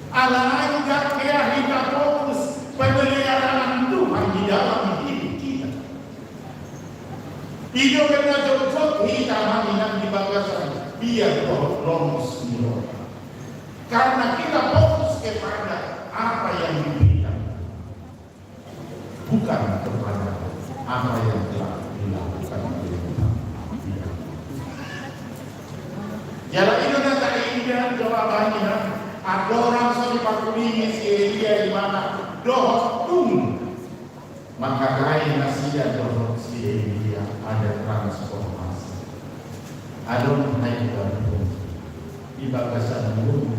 Alai ndang hea hita fokus pemeliharaan Tuhan di dalam hidup kita. I do umbahen na jotjot hita manang di bagasan biar dohot lomo ni roha. Karena kita fokus kepada apa yang diberikan, bukan kepada apa yang telah dilakukan oleh Andorang so dipatulingi si Elia ibana dohot tung mangkatai nasida dohot si Elia, ada transformasi. Adong hahipason di bagasan ngolu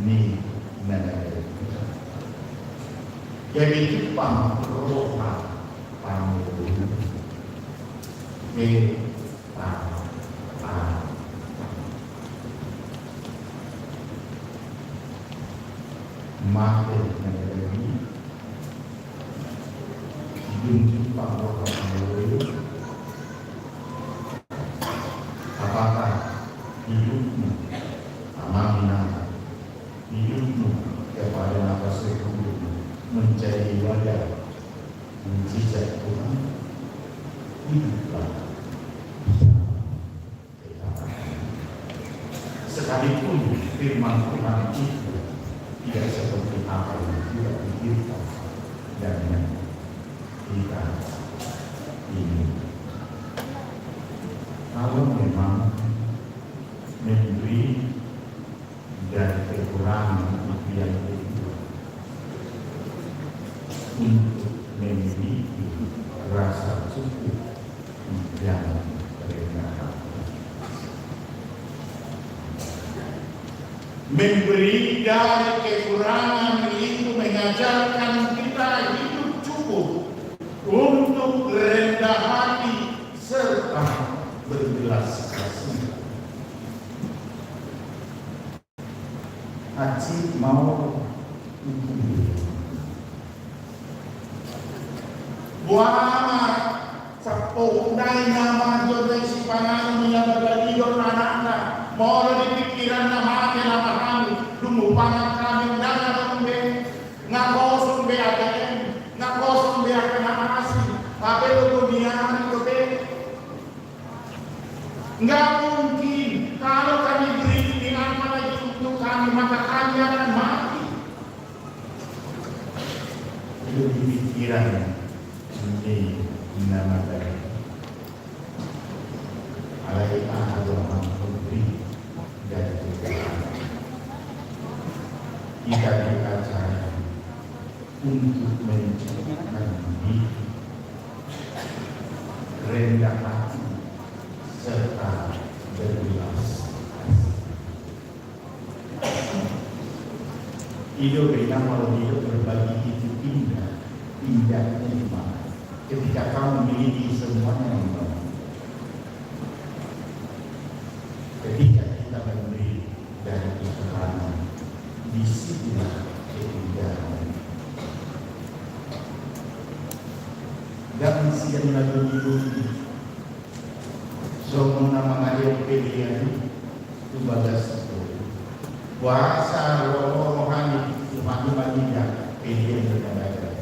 ni na gabe. Jadi timpang roha pangolu. Jadi mate na gabe. Dung timpang roha pangolu. Apakah hidupmu, amang inang, hidupmu kepada napas hidupmu menjadi wadah mujizat Tuhan? Hiduplah. Sekalipun firman Tuhan itu tidak seperti apa yang kita pikirkan dan yang kita ingin. Kalau memang memberi dari kekurangan itu yang kedua untuk memiliki rasa cukup dan rendah hati. Memberi dari kekurangan itu mengajarkan kita hidup cukup untuk rendah hati serta berbelas kasihan. Hansit mau. Boha ma, sapohut nai na manjou sipanganon ia bagaligon anakna, molo di pikiranna mate na mahani, dung hupangan hami ndang adong be, nga kosong be A T M, nga kosong be angka na asing, hape logo ni ari dope. Nggak mungkin kalau kami beri ini apalagi untuk kami, maka kami akan mati. Itu di pikiran ini nama tadi. Alai aha do hamu memberi dari kekurangan. Kita diajari untuk menjadikan diri rendah hati serta berbelas kasih. Ido beda kalau hidup berbagi itu indah, indahnya di mana? Ketika kau memiliki semuanya yang baik. Ketika kita memberi dari kekurangan, di situlah keindahan. Dan sian na dulu-dulu songon na mangaliat pelean tu bagas itu. Puasa roha ni Tuhan manida pelean tu bagas.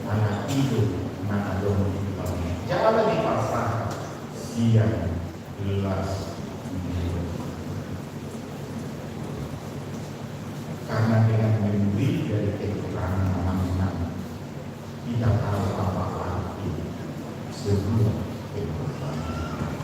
Anak itu na adong di Tuhan. Jangan lagi pasrah sian las. Karena dengan memberi dari kekurangan, kita tahu apa arti sebuah kekurangan.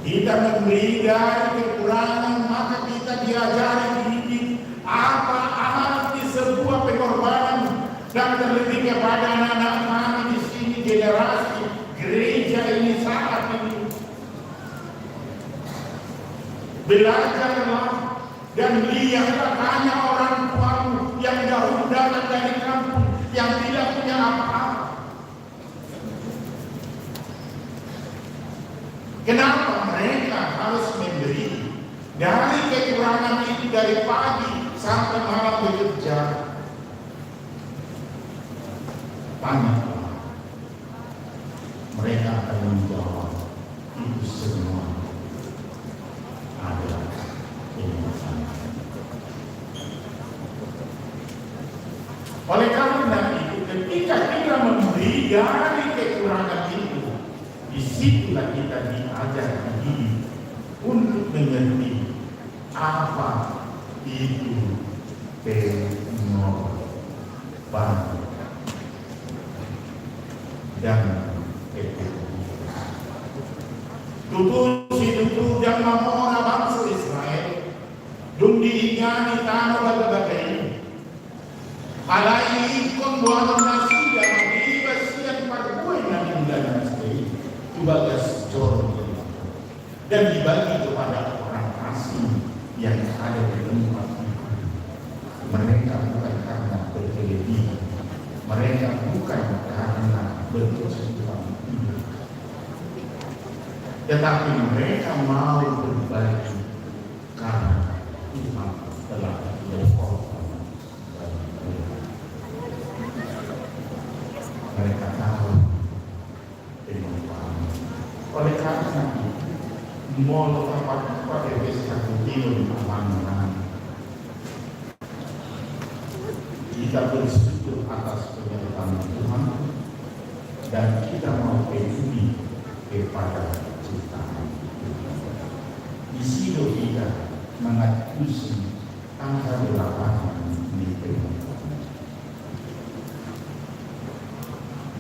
Kita memberi dari kekurangan, maka kita diajari didik apa arti sebuah pengorbanan, dan terlebih kepada anak-anak kami di sini, generasi gereja ini saat ini. Belajarlah dan lihatlah, tanya orang tuamu yang dahulu datang dari kampung yang tidak punya apa-apa. Kenapa mereka harus memberi dari kekurangan itu dari pagi sampai malam bekerja? Tanya. Mereka akan menjawab, itu semua adalah kenikmatan. Oleh karena itu, ketika kita memberi dari kekurangan itu, disitulah kita diajar, dididik untuk mengerti apa itu pengorbanan. Dan itu tutu situtu dan Alai ingkon boanon nasida ma deba sian parbue na niula nasida i tu bagas joro ni Debata, dan dibagi kepada orang asing yang ada di tempat itu. Mereka bukan karena berkelebihan, mereka bukan karena berkecukupan, tetapi mereka mau berbagi karena Tuhan telah berkorban bagi mereka. Mereka tahu dengan paham. Oleh karena itu, molo tapatupa epes kakutingon amangan, kita bersyukur atas penyertaan Tuhan, dan kita mau peduli kepada ciptaan Tuhan. Di situ kita mengakusi angka di lapangan di Tuhan.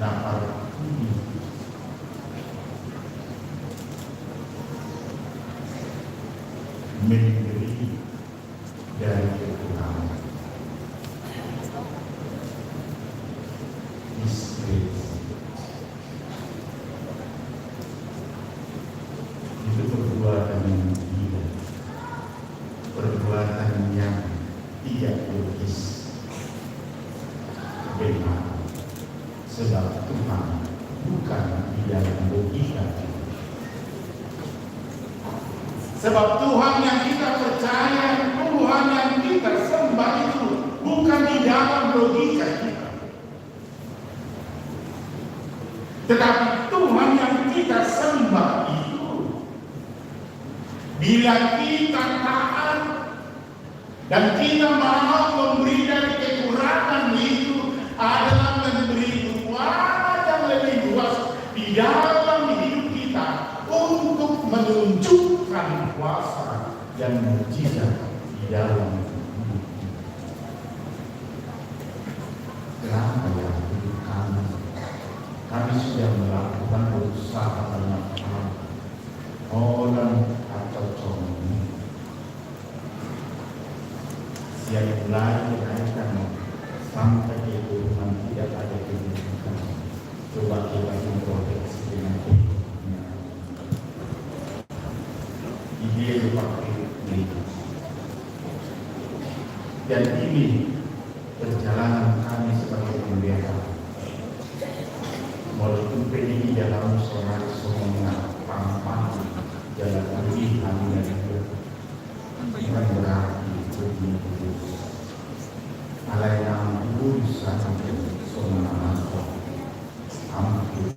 Dapat memberi dari kekurangan. Diskresi. Itu perbuatan yang gila. Perbuatan yang tidak logis. Benar. Sebab Tuhan bukan di dalam logika. Sebab Tuhan yang kita percaya, Tuhan yang kita sembah itu bukan di dalam logika kita. Tetapi Tuhan yang kita sembah itu, bila kita taat dan kita mau memberi dari kekurangan itu, adalah memberi ruang yang lebih luas di dalam hidup kita untuk menunjukkan kuasa dan mujizat di dalam hidup kita. Kenapa ya hidup kami? Kami sudah melakukan berusaha banyak hal. Holan atau cong. Siap mulai kenaikan sampai ke turunan tidak ada pendidikan. Coba kita introspeksi dengan diri. Di dia dipakai diri. Dan ini perjalanan kami sebagai pendeta. Molo tung pe di dalam sonari songon na pampang jala uli kami dari dia. Bukan berarti begini terus. Alai nang tulus sana songon na masa. Ampun.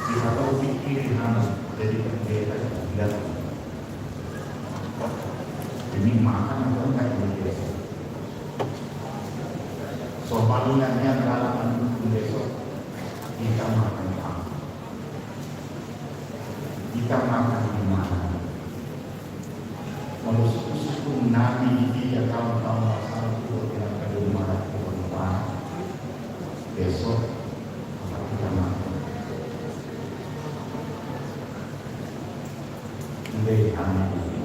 Siapa tahu pikir hana jadi pendeta tidak. Ini makan atau enggak ini biasa. Soalnya dia dalam mendukung besok kita makan apa? Kita makan di mana? Molo suku-suku nami di dia kawan-kawan masalah itu tidak perlu marah ke rumah. Besok apa kita makan? Udah kami di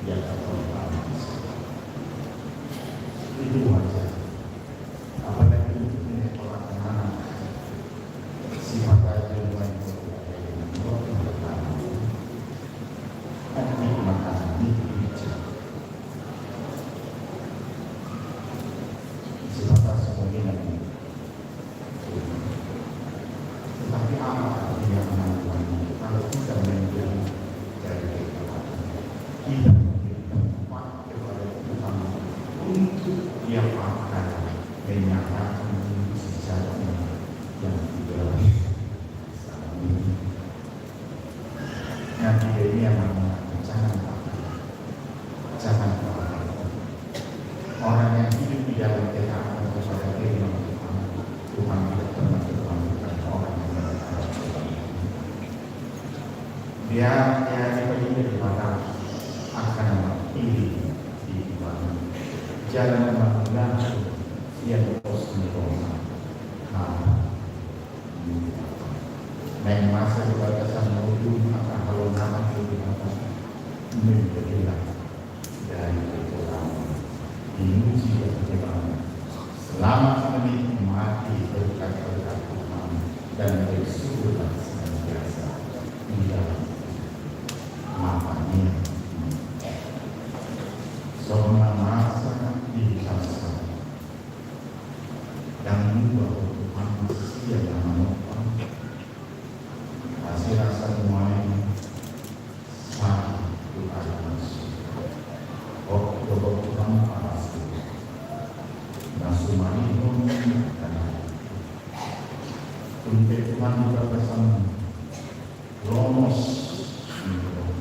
dia kawan-kawan. Itu wajar. Apalagi untuk orang anak. Sipata jumlah itu. Nanti makan di gereja. Sipata semuanya nanti. Tetapi apa artinya pengakuan ini? Kalau kita menjadi dari kita, kita memberi tempat kepada Tuhan untuk Dia pakai menyatakan mujizatnya yang tidak bisa. Nah, tiga ini yang namanya jangan takut. Jangan takut. Orang yang hidup di dalam ketaatan kepada firman Tuhan, Tuhan tidak pernah terlalu orang yang berharap kepada Tuhan. Dia, dia, dia, dia, dia, akan memilih di Tuhan. Jangan memandang yang bos ni Roma. Nah, Naeng masa di bagasan ngolu angka halongangan ni Debata, menjadilah Songon na masa di hita. Dang muba, o Tuhan, sian na manopang. Asi rasa nuaeng, sa tu ari nasu. O Tuhan, parasi na sumarihon dan tunte Tuhan di bagasan lomos ni roha.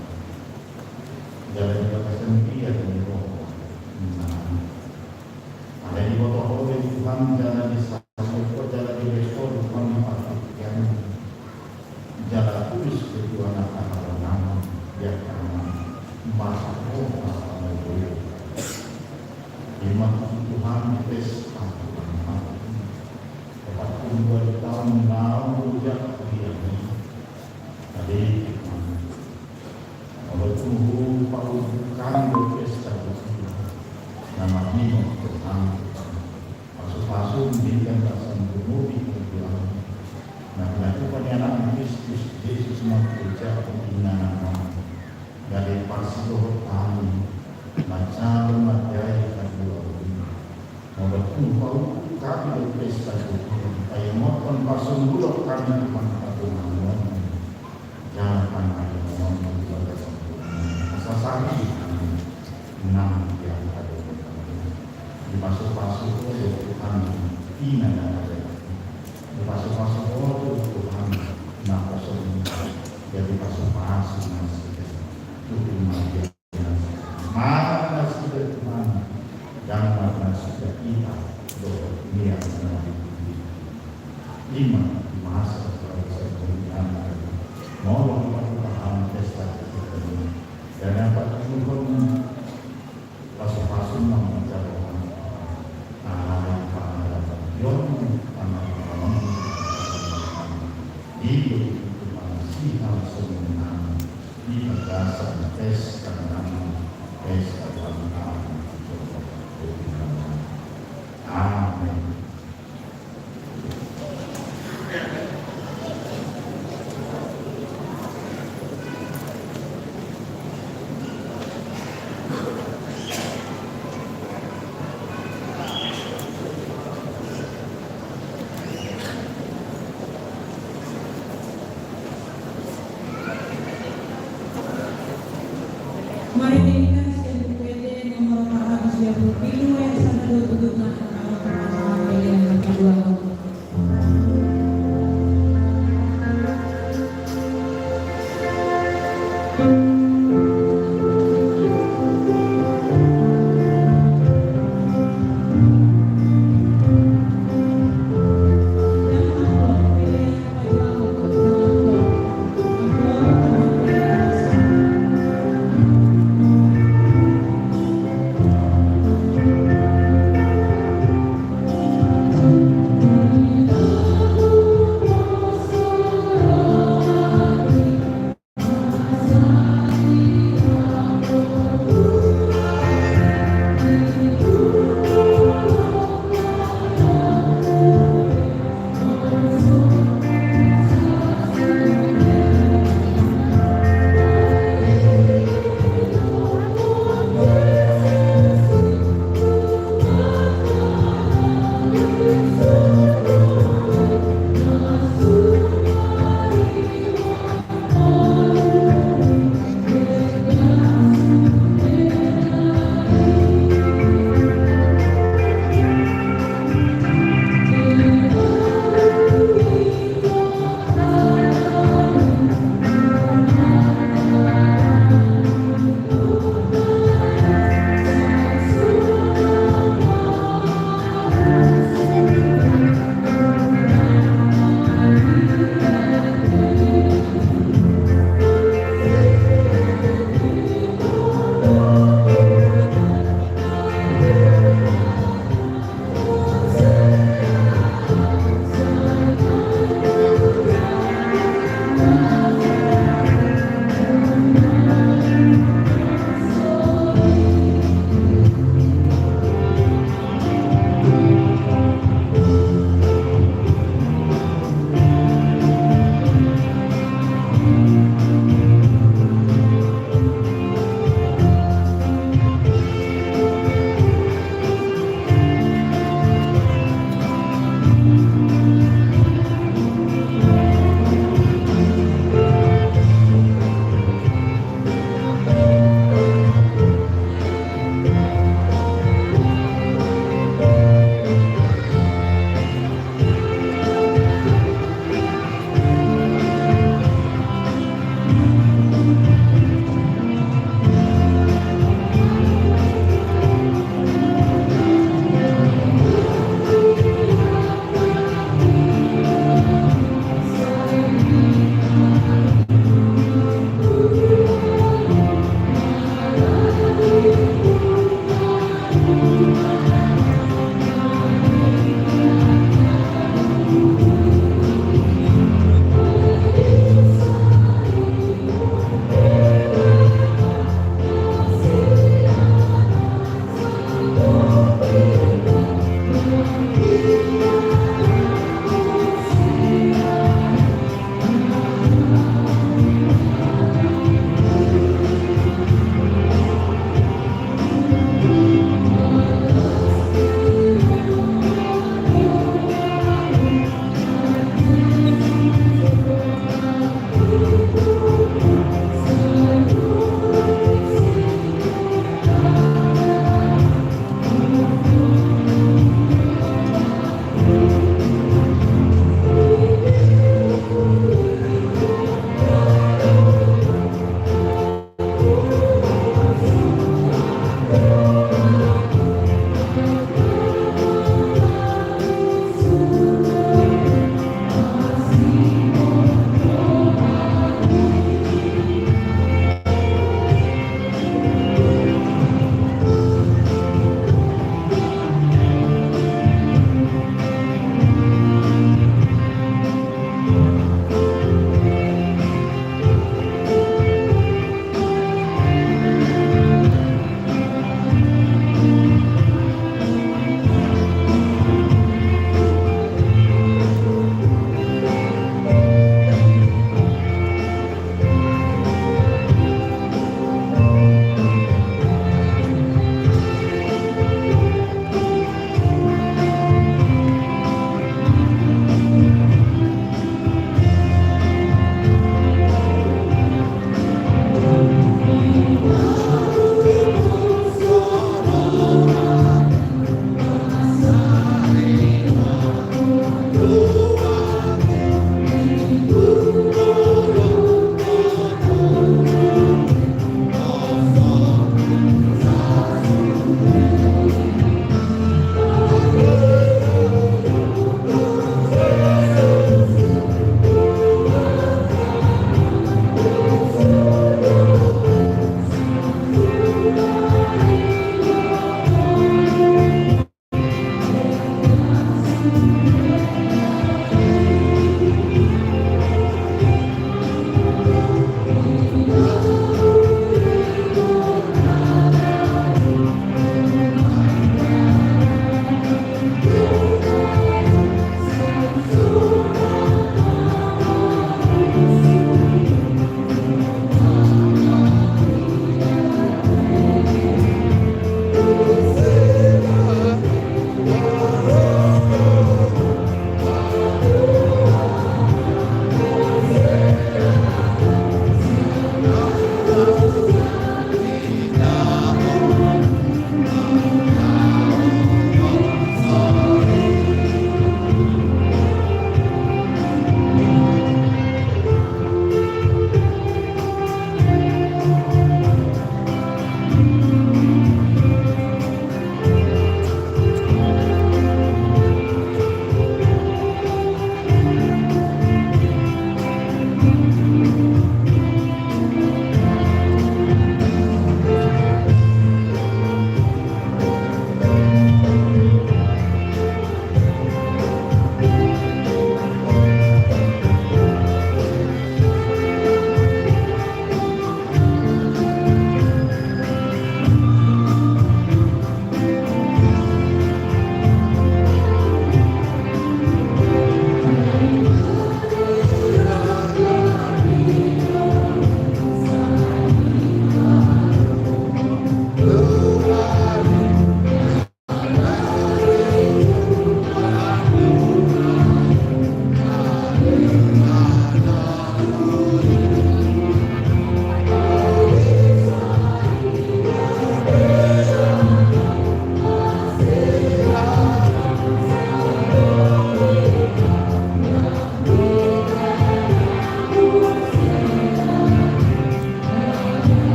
Jala di bagasan biar ni roha. Alai diboto Ho Tuhan, jala disaut Ho, jala dilehon Ho Tuhan di partingkian. Jala tulis di tua na kaharonan, ya kanan, masa Ho na kaharonan. Ima Tuhan di pesta Tuhan. Empat puluh dua tahun lalu, ya, dia ni. Jadi, Molo tung hupaundukhon do pesta Tuhan, na marnino Tuhan, pasupasu di bagasan gunupi Tuhan, na pinatupa ni Anakmu Kristus Jesus marhite inganan on, gabe parsidohot hami manjalo mandai haluaon. Molo tung hupaundukhon do pesta Tuhan, paingothon parsonggulhon hami Tuhan, patunganon jala panganon di bagasan Tuhan. Asa sari hami nang di angka dosa. Dipasupasu Ho Tuhan, ina na ada. Dipasupasu Ho Tuhan, na kosong. Jadi pasupasu nasida. Tuhan Maria. Marnasida Tuhan, dang marnasida hita dohot nian na di bumi. Ima, ima asa selalu saya berikan. Molo kita bertahan pesta kita ini. Dan dapat turun pasu-pasu membaca doa. Alai pangarapan Yon, pangarapan Yon. Itu, itu Tuhan, si hal semenang. Di bagasan pesta nami, pesta ulang tahun. Amin.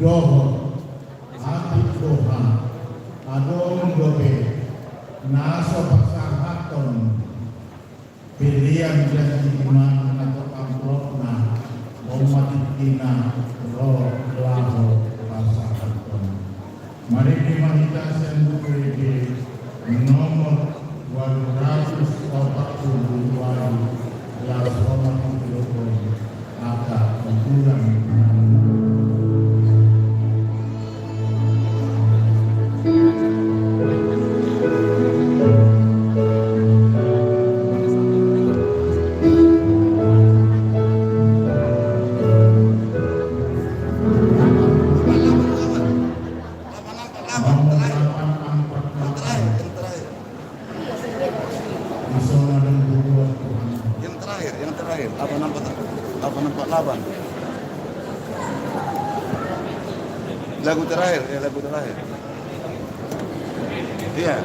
Dohot atik doha, adong dope na so pasahathon pelean janji imam atau amplopna, on ma tingkina ro laho pasahathon. Marende ma hita sian Buku Ende nomor ualu ratus opat pulu ualu, laos ro ma tingki dohot angka uduran. Lapan, lapan, terakhir. Yang terakhir, yang terakhir. Yang terakhir, yang terakhir. Lapan, lapan, lapan. Lagu terakhir, ya, lagu terakhir. Iya.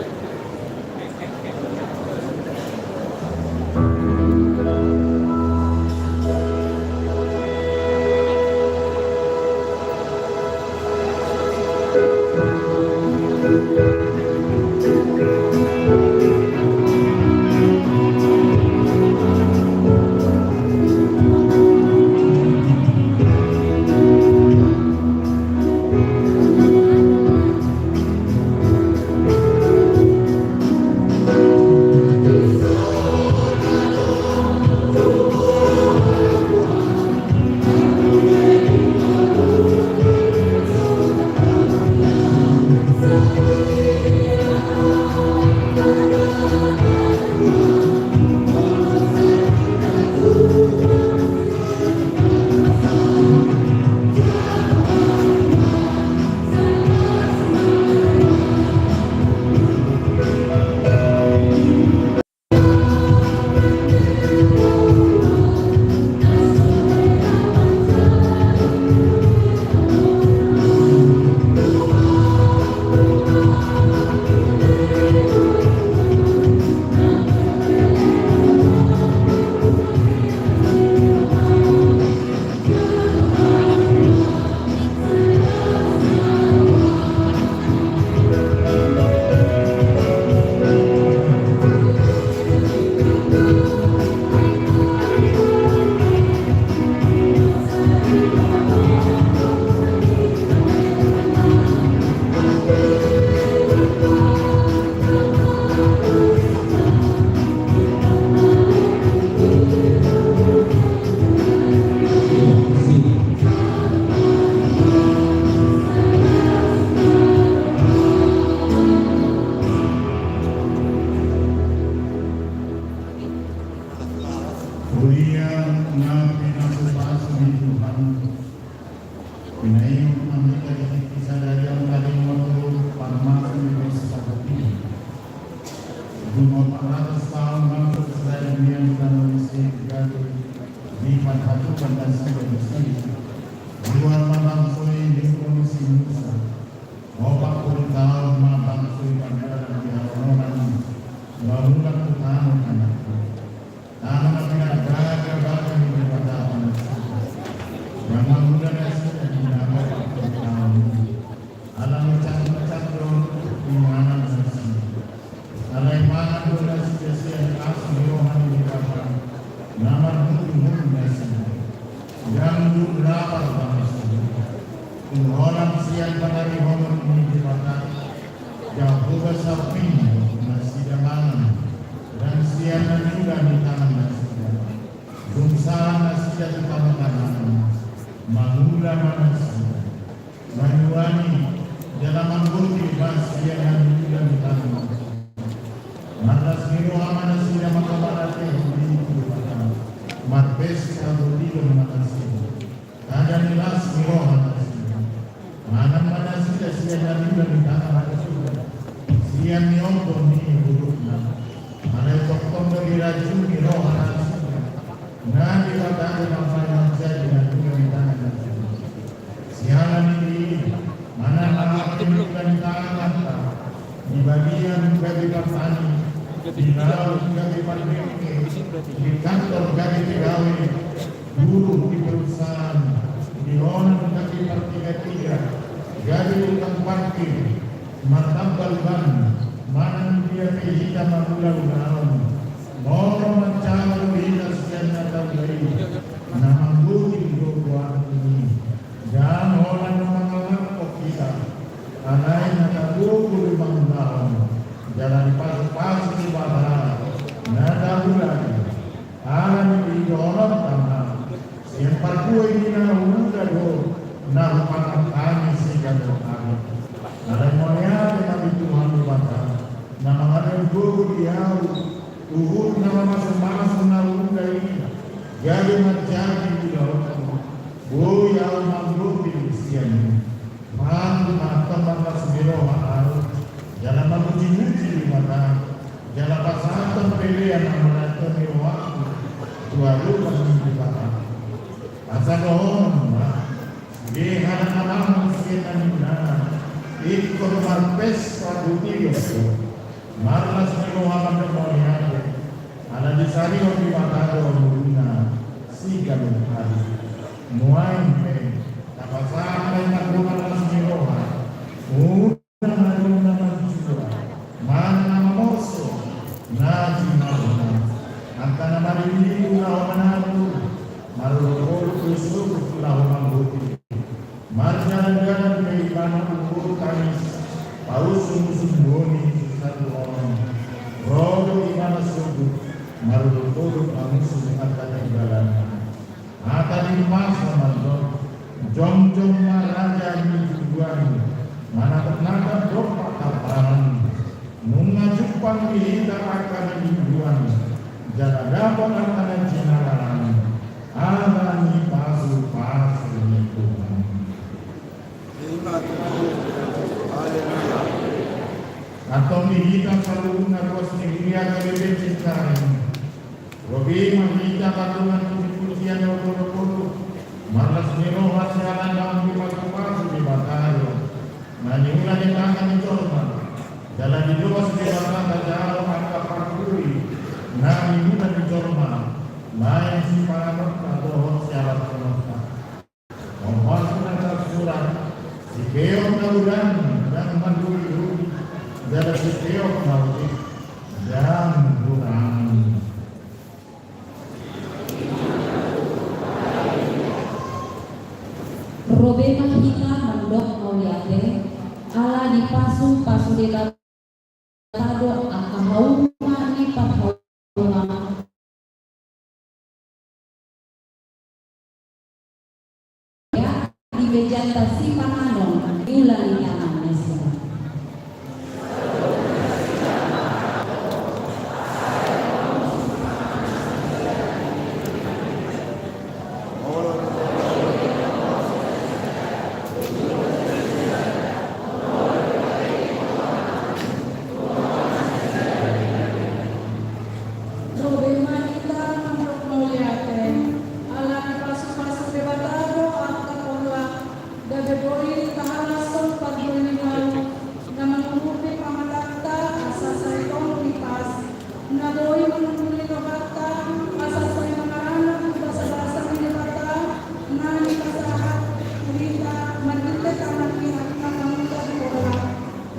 Huria na pinatupas ni Tuhan, pinaingot ma hita di tingki sadari on, tading ma tu parmasuk ni dosa sahat i. Dung opat ratus taon bangso Israel nian di tano Mesir, gabe diparhatupan nasida dosa i. Ruar ma bangso i, didok si Musa. Opat pulu taon ma bangso i mardalan di hararoan i, laho mulak tu tano Kanaan. Tano na pinarbaga-baga ni Debata tu nasida. Jala mangula nasida di na opat pulu taon i. Ala mecat-mecat do inganan nasida. Alai mangan do nasida sian asi ni roha ni Debata na marhundul-hundul nasida. Ndang dulu lapar bangso i. Dung holan sian panarihonon ni Debata, Jahowa sarbini do nasida mangan, ndang sian na niula ni tangan nasida. Dung sahat nasida tu tano Kanaan, mangula ma nasida. Manyuani jala manggohi ma sian na niula ni tangan nasida. Marlas ni roha ma nasida mangkabahen hata ni Debata. Marpesta godang ma nasida. Ndang las ni roha nasida. Mangan ma nasida sian na niula ni tangan nasida, sian ni ombun ni hurukna. Alai tongtong do dirajumi roha nasida na Debata do na paima manjadi na niula ni tangan nasida. Siala ni i, manang aha pe na niula ni tanganta, di balian gabe partani, di laut gabe pardengke, di kantor gabe pegawai, guru di perusahaan, Di holan gabe partigatiga, gabe tukang parkir, martambal ban, manang dia pe hita mangula ulaon. Molo manjalo hita sian na taula i, na manggohi do goarna i. Jala holan na mangalangkok hita, alai na tagogo do mangulahon, jala dipasupasu Debata na taula i. Ala ni i dohononta ma, sian parbuei ni na huula do na hupatangkangi siganup ari. Alai mauliate ma di Tuhan Debata, na mangalehon gogo di ahu, huhut na mamasumasu na huula i, gabe manjadi ulaonku. Boi ahu manggohi sian i. Manang ma antong marlas ni roha ahu, jala mamujimuji Debata, jala pasahathon pelean na marhite ni rohangku tu adopan ni Debata. Asa dohonon ma, sude halak na mangan sian na niulana, ingkon marpesta do i do. Marlas ni roha mandok mauliate, ala disarihon Debata do ngoluna siganup ari. Nuaeng pe, tapasahat ma i marlas ni roha, unang adong na manjua, manang na mamorso, na jinarna, angka na marliliu laho manatur, marolopolop do sogot laho manggohi. Marjalanjalan pe ibana umur tangis, pausungusung boni tu satu orang. Ro do ibana sogot, marolopolop mangusung angka na di dalanna. Hata ni umpasa mandok, jongjong ma raja ni tubuan, manatapnatap dompak tarparan. Nunga jumpang di hita angka na di tubuan, jala dapot angka na jinalaran. Ala ni pasupasu ni Tuhan. Haleluya. Antong di hita saluhutna ruas ni huria G B P Cintaring. Ro be ma hita mandok pujipujian na mangolu-ngolu, marlas ni roha siala naung dipasupasu Debata do na niula ni tangan ni jolma. Jala diloas Debata tajalo angka parbuei na niula ni jolma, lae sipanganonta dohot sialaponta. Ombar na tarsurat, sipeop na udan ndang manduri-duri, jala sipeop na utik ndang hurang. Ro be ma hita mandok mauliate, ala dipasupasu Debata do angka hauma ni parhauma. Di mejanta sipanganon, niula ni tangan ni Tuhan. Ro be ma hita mandok mauliate, ala dipasupasu Debata do angka porlak, gabe boi tahalashon parbuei ni laut, na mangurupi pamatanta asa sai tong hipas, na boi manunduli rohanta asa sai mangaranap tu basabasa ni Debata na nipasahat tu hita marhite tangan ni angka pangurupi porlak,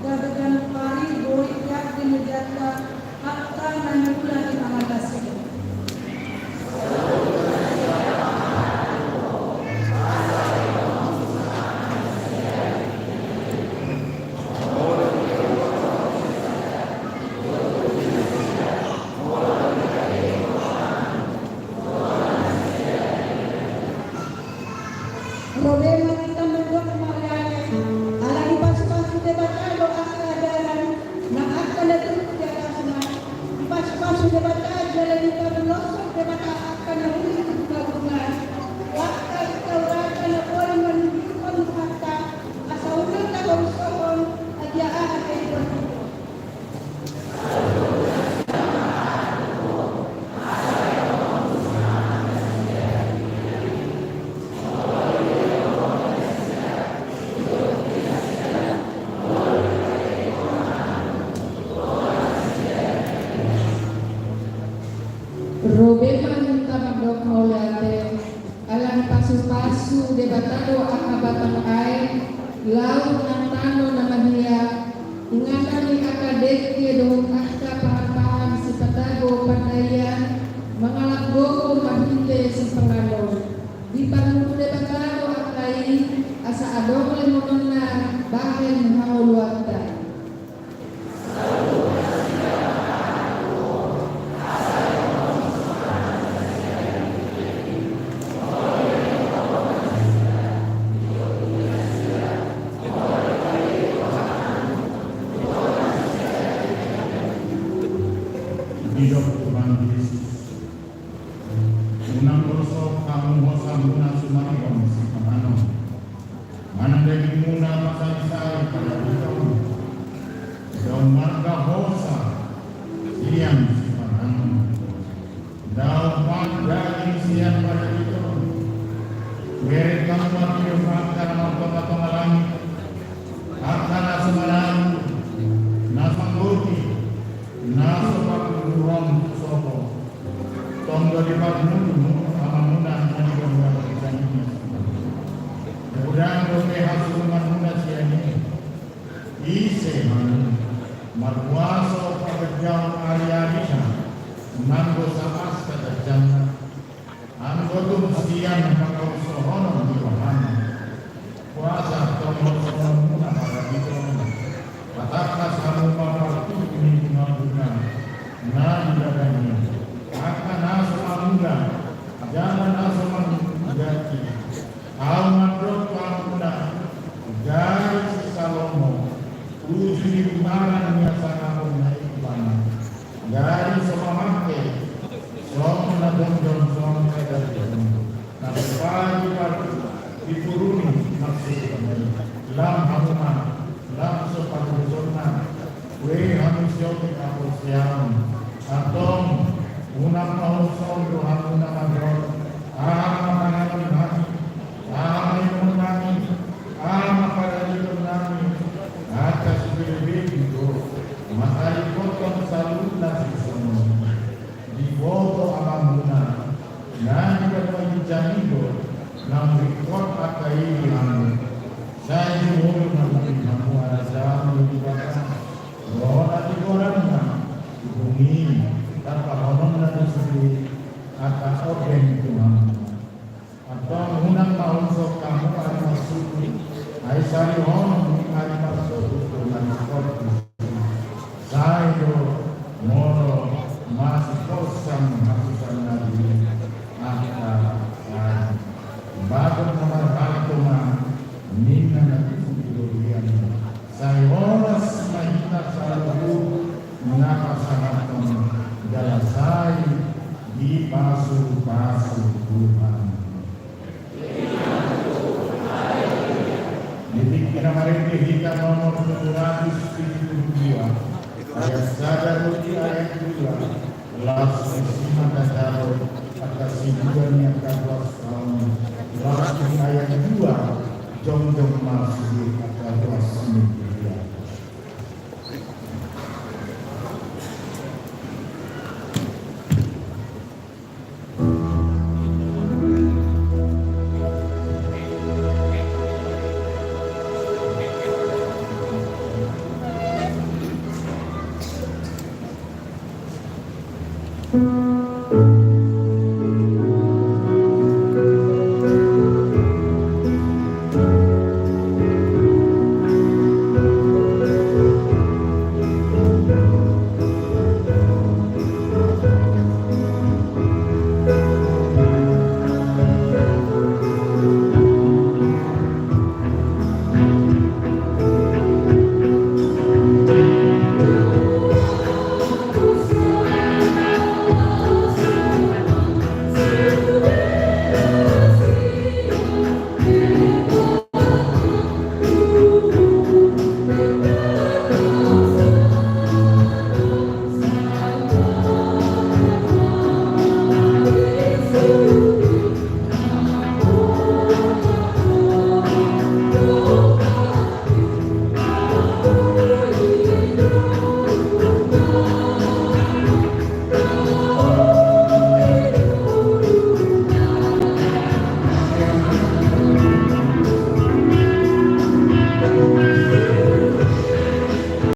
gabe ganup ari boi peak di mejanta angka na niula ni tangan nasida. Ro be ma hita mandok mauliate, ala dipasupasu Debata do angka dalan nang angka na turpuk di atasna. Dipasupasu Debata jala dipabuloshon Debata angka na uli tu gabungan. Angka taurata na boi manunjukon Tuhanta, asa unang taharusohon agia aha pe di portibi on. Ro be ma hita mandok mauliate, ala dipasupasu Pasu Debata do angka batang aek, laut nang tano na mahia, inganan ni angka dengke dohot angka pangan-pangan sipatago pandaian, mangalap gogo marhite sipanganon. Diparngolu Debata do angka i, asa adong lehononna bahen hangoluanta. Didok Tuhan Jesus. Unang hoso hamu hosamuna sumarihon sipanganon. Manang dagingmuna pasari-sari padahiton. Dao marga hosa sian sipanganon. Dao marga daging sian padahiton. Bere hamu marhite angka na martonga-tonga langit. Angka na so manalu, na so manggoti, na so pangguruhon sopo. Tong do diparngolu Amamuna na di banua ginjang i. Godang dope hasurunganmuna sian i. Ise ma i, markuaso paganjahon ari-arina, nang do saas haganjangna. Anggo tung sian pangkorsohonon ni rohana, kuasa tongtong songon muna padahiton. Patangkas hamu ma partubu ni bunga-bunga na di ladang i, angka na so mamula jala na so manggati. Ahu mandok tu hamuna, gari si Salomo, uju di bungaran ni hasangapon na i ibana. Gari so mamangke, songon na jongjong songon na padi-padi dipuruni maksudna i. Lam hamu ma, lam so pagojonna, ue hamu siotik haporseaon. Antong, unang ma hoso do hamuna mandok, aha ma panganon nami, aha ma inumon nami, aha ma padahiton nami, angka sibelebegu do, mangalangka saluhutna sisongon i. Diboto Amamuna na di banua ginjang i do, naung ringkot angka i di hamu. Sai molo na bungin hamu ala jamu di bata, ro na di goranna, di bungin, tapahononna do sude angka oben tu hamu. Antong unang ma hoso hamu ari marsuhut, ai sarihonon ni ari marsuhut do na ringkot. Sai do molo masiporsan hapusan na di angka ari. Bagot na marhalto ma ninna na tutu di robean. Sai horas ma hita saluhut na pasahathon jala sai dipasu-pasu Tuhan. Di tingki na marende hita nomor tujuh ratus tujuh puluh dua, ayat sada dohot ayat dua, laos isi ma tajaha angka sibuan ni angka ruas taon, laos di ayat dua, jongjong ma sude angka ruas ni dia.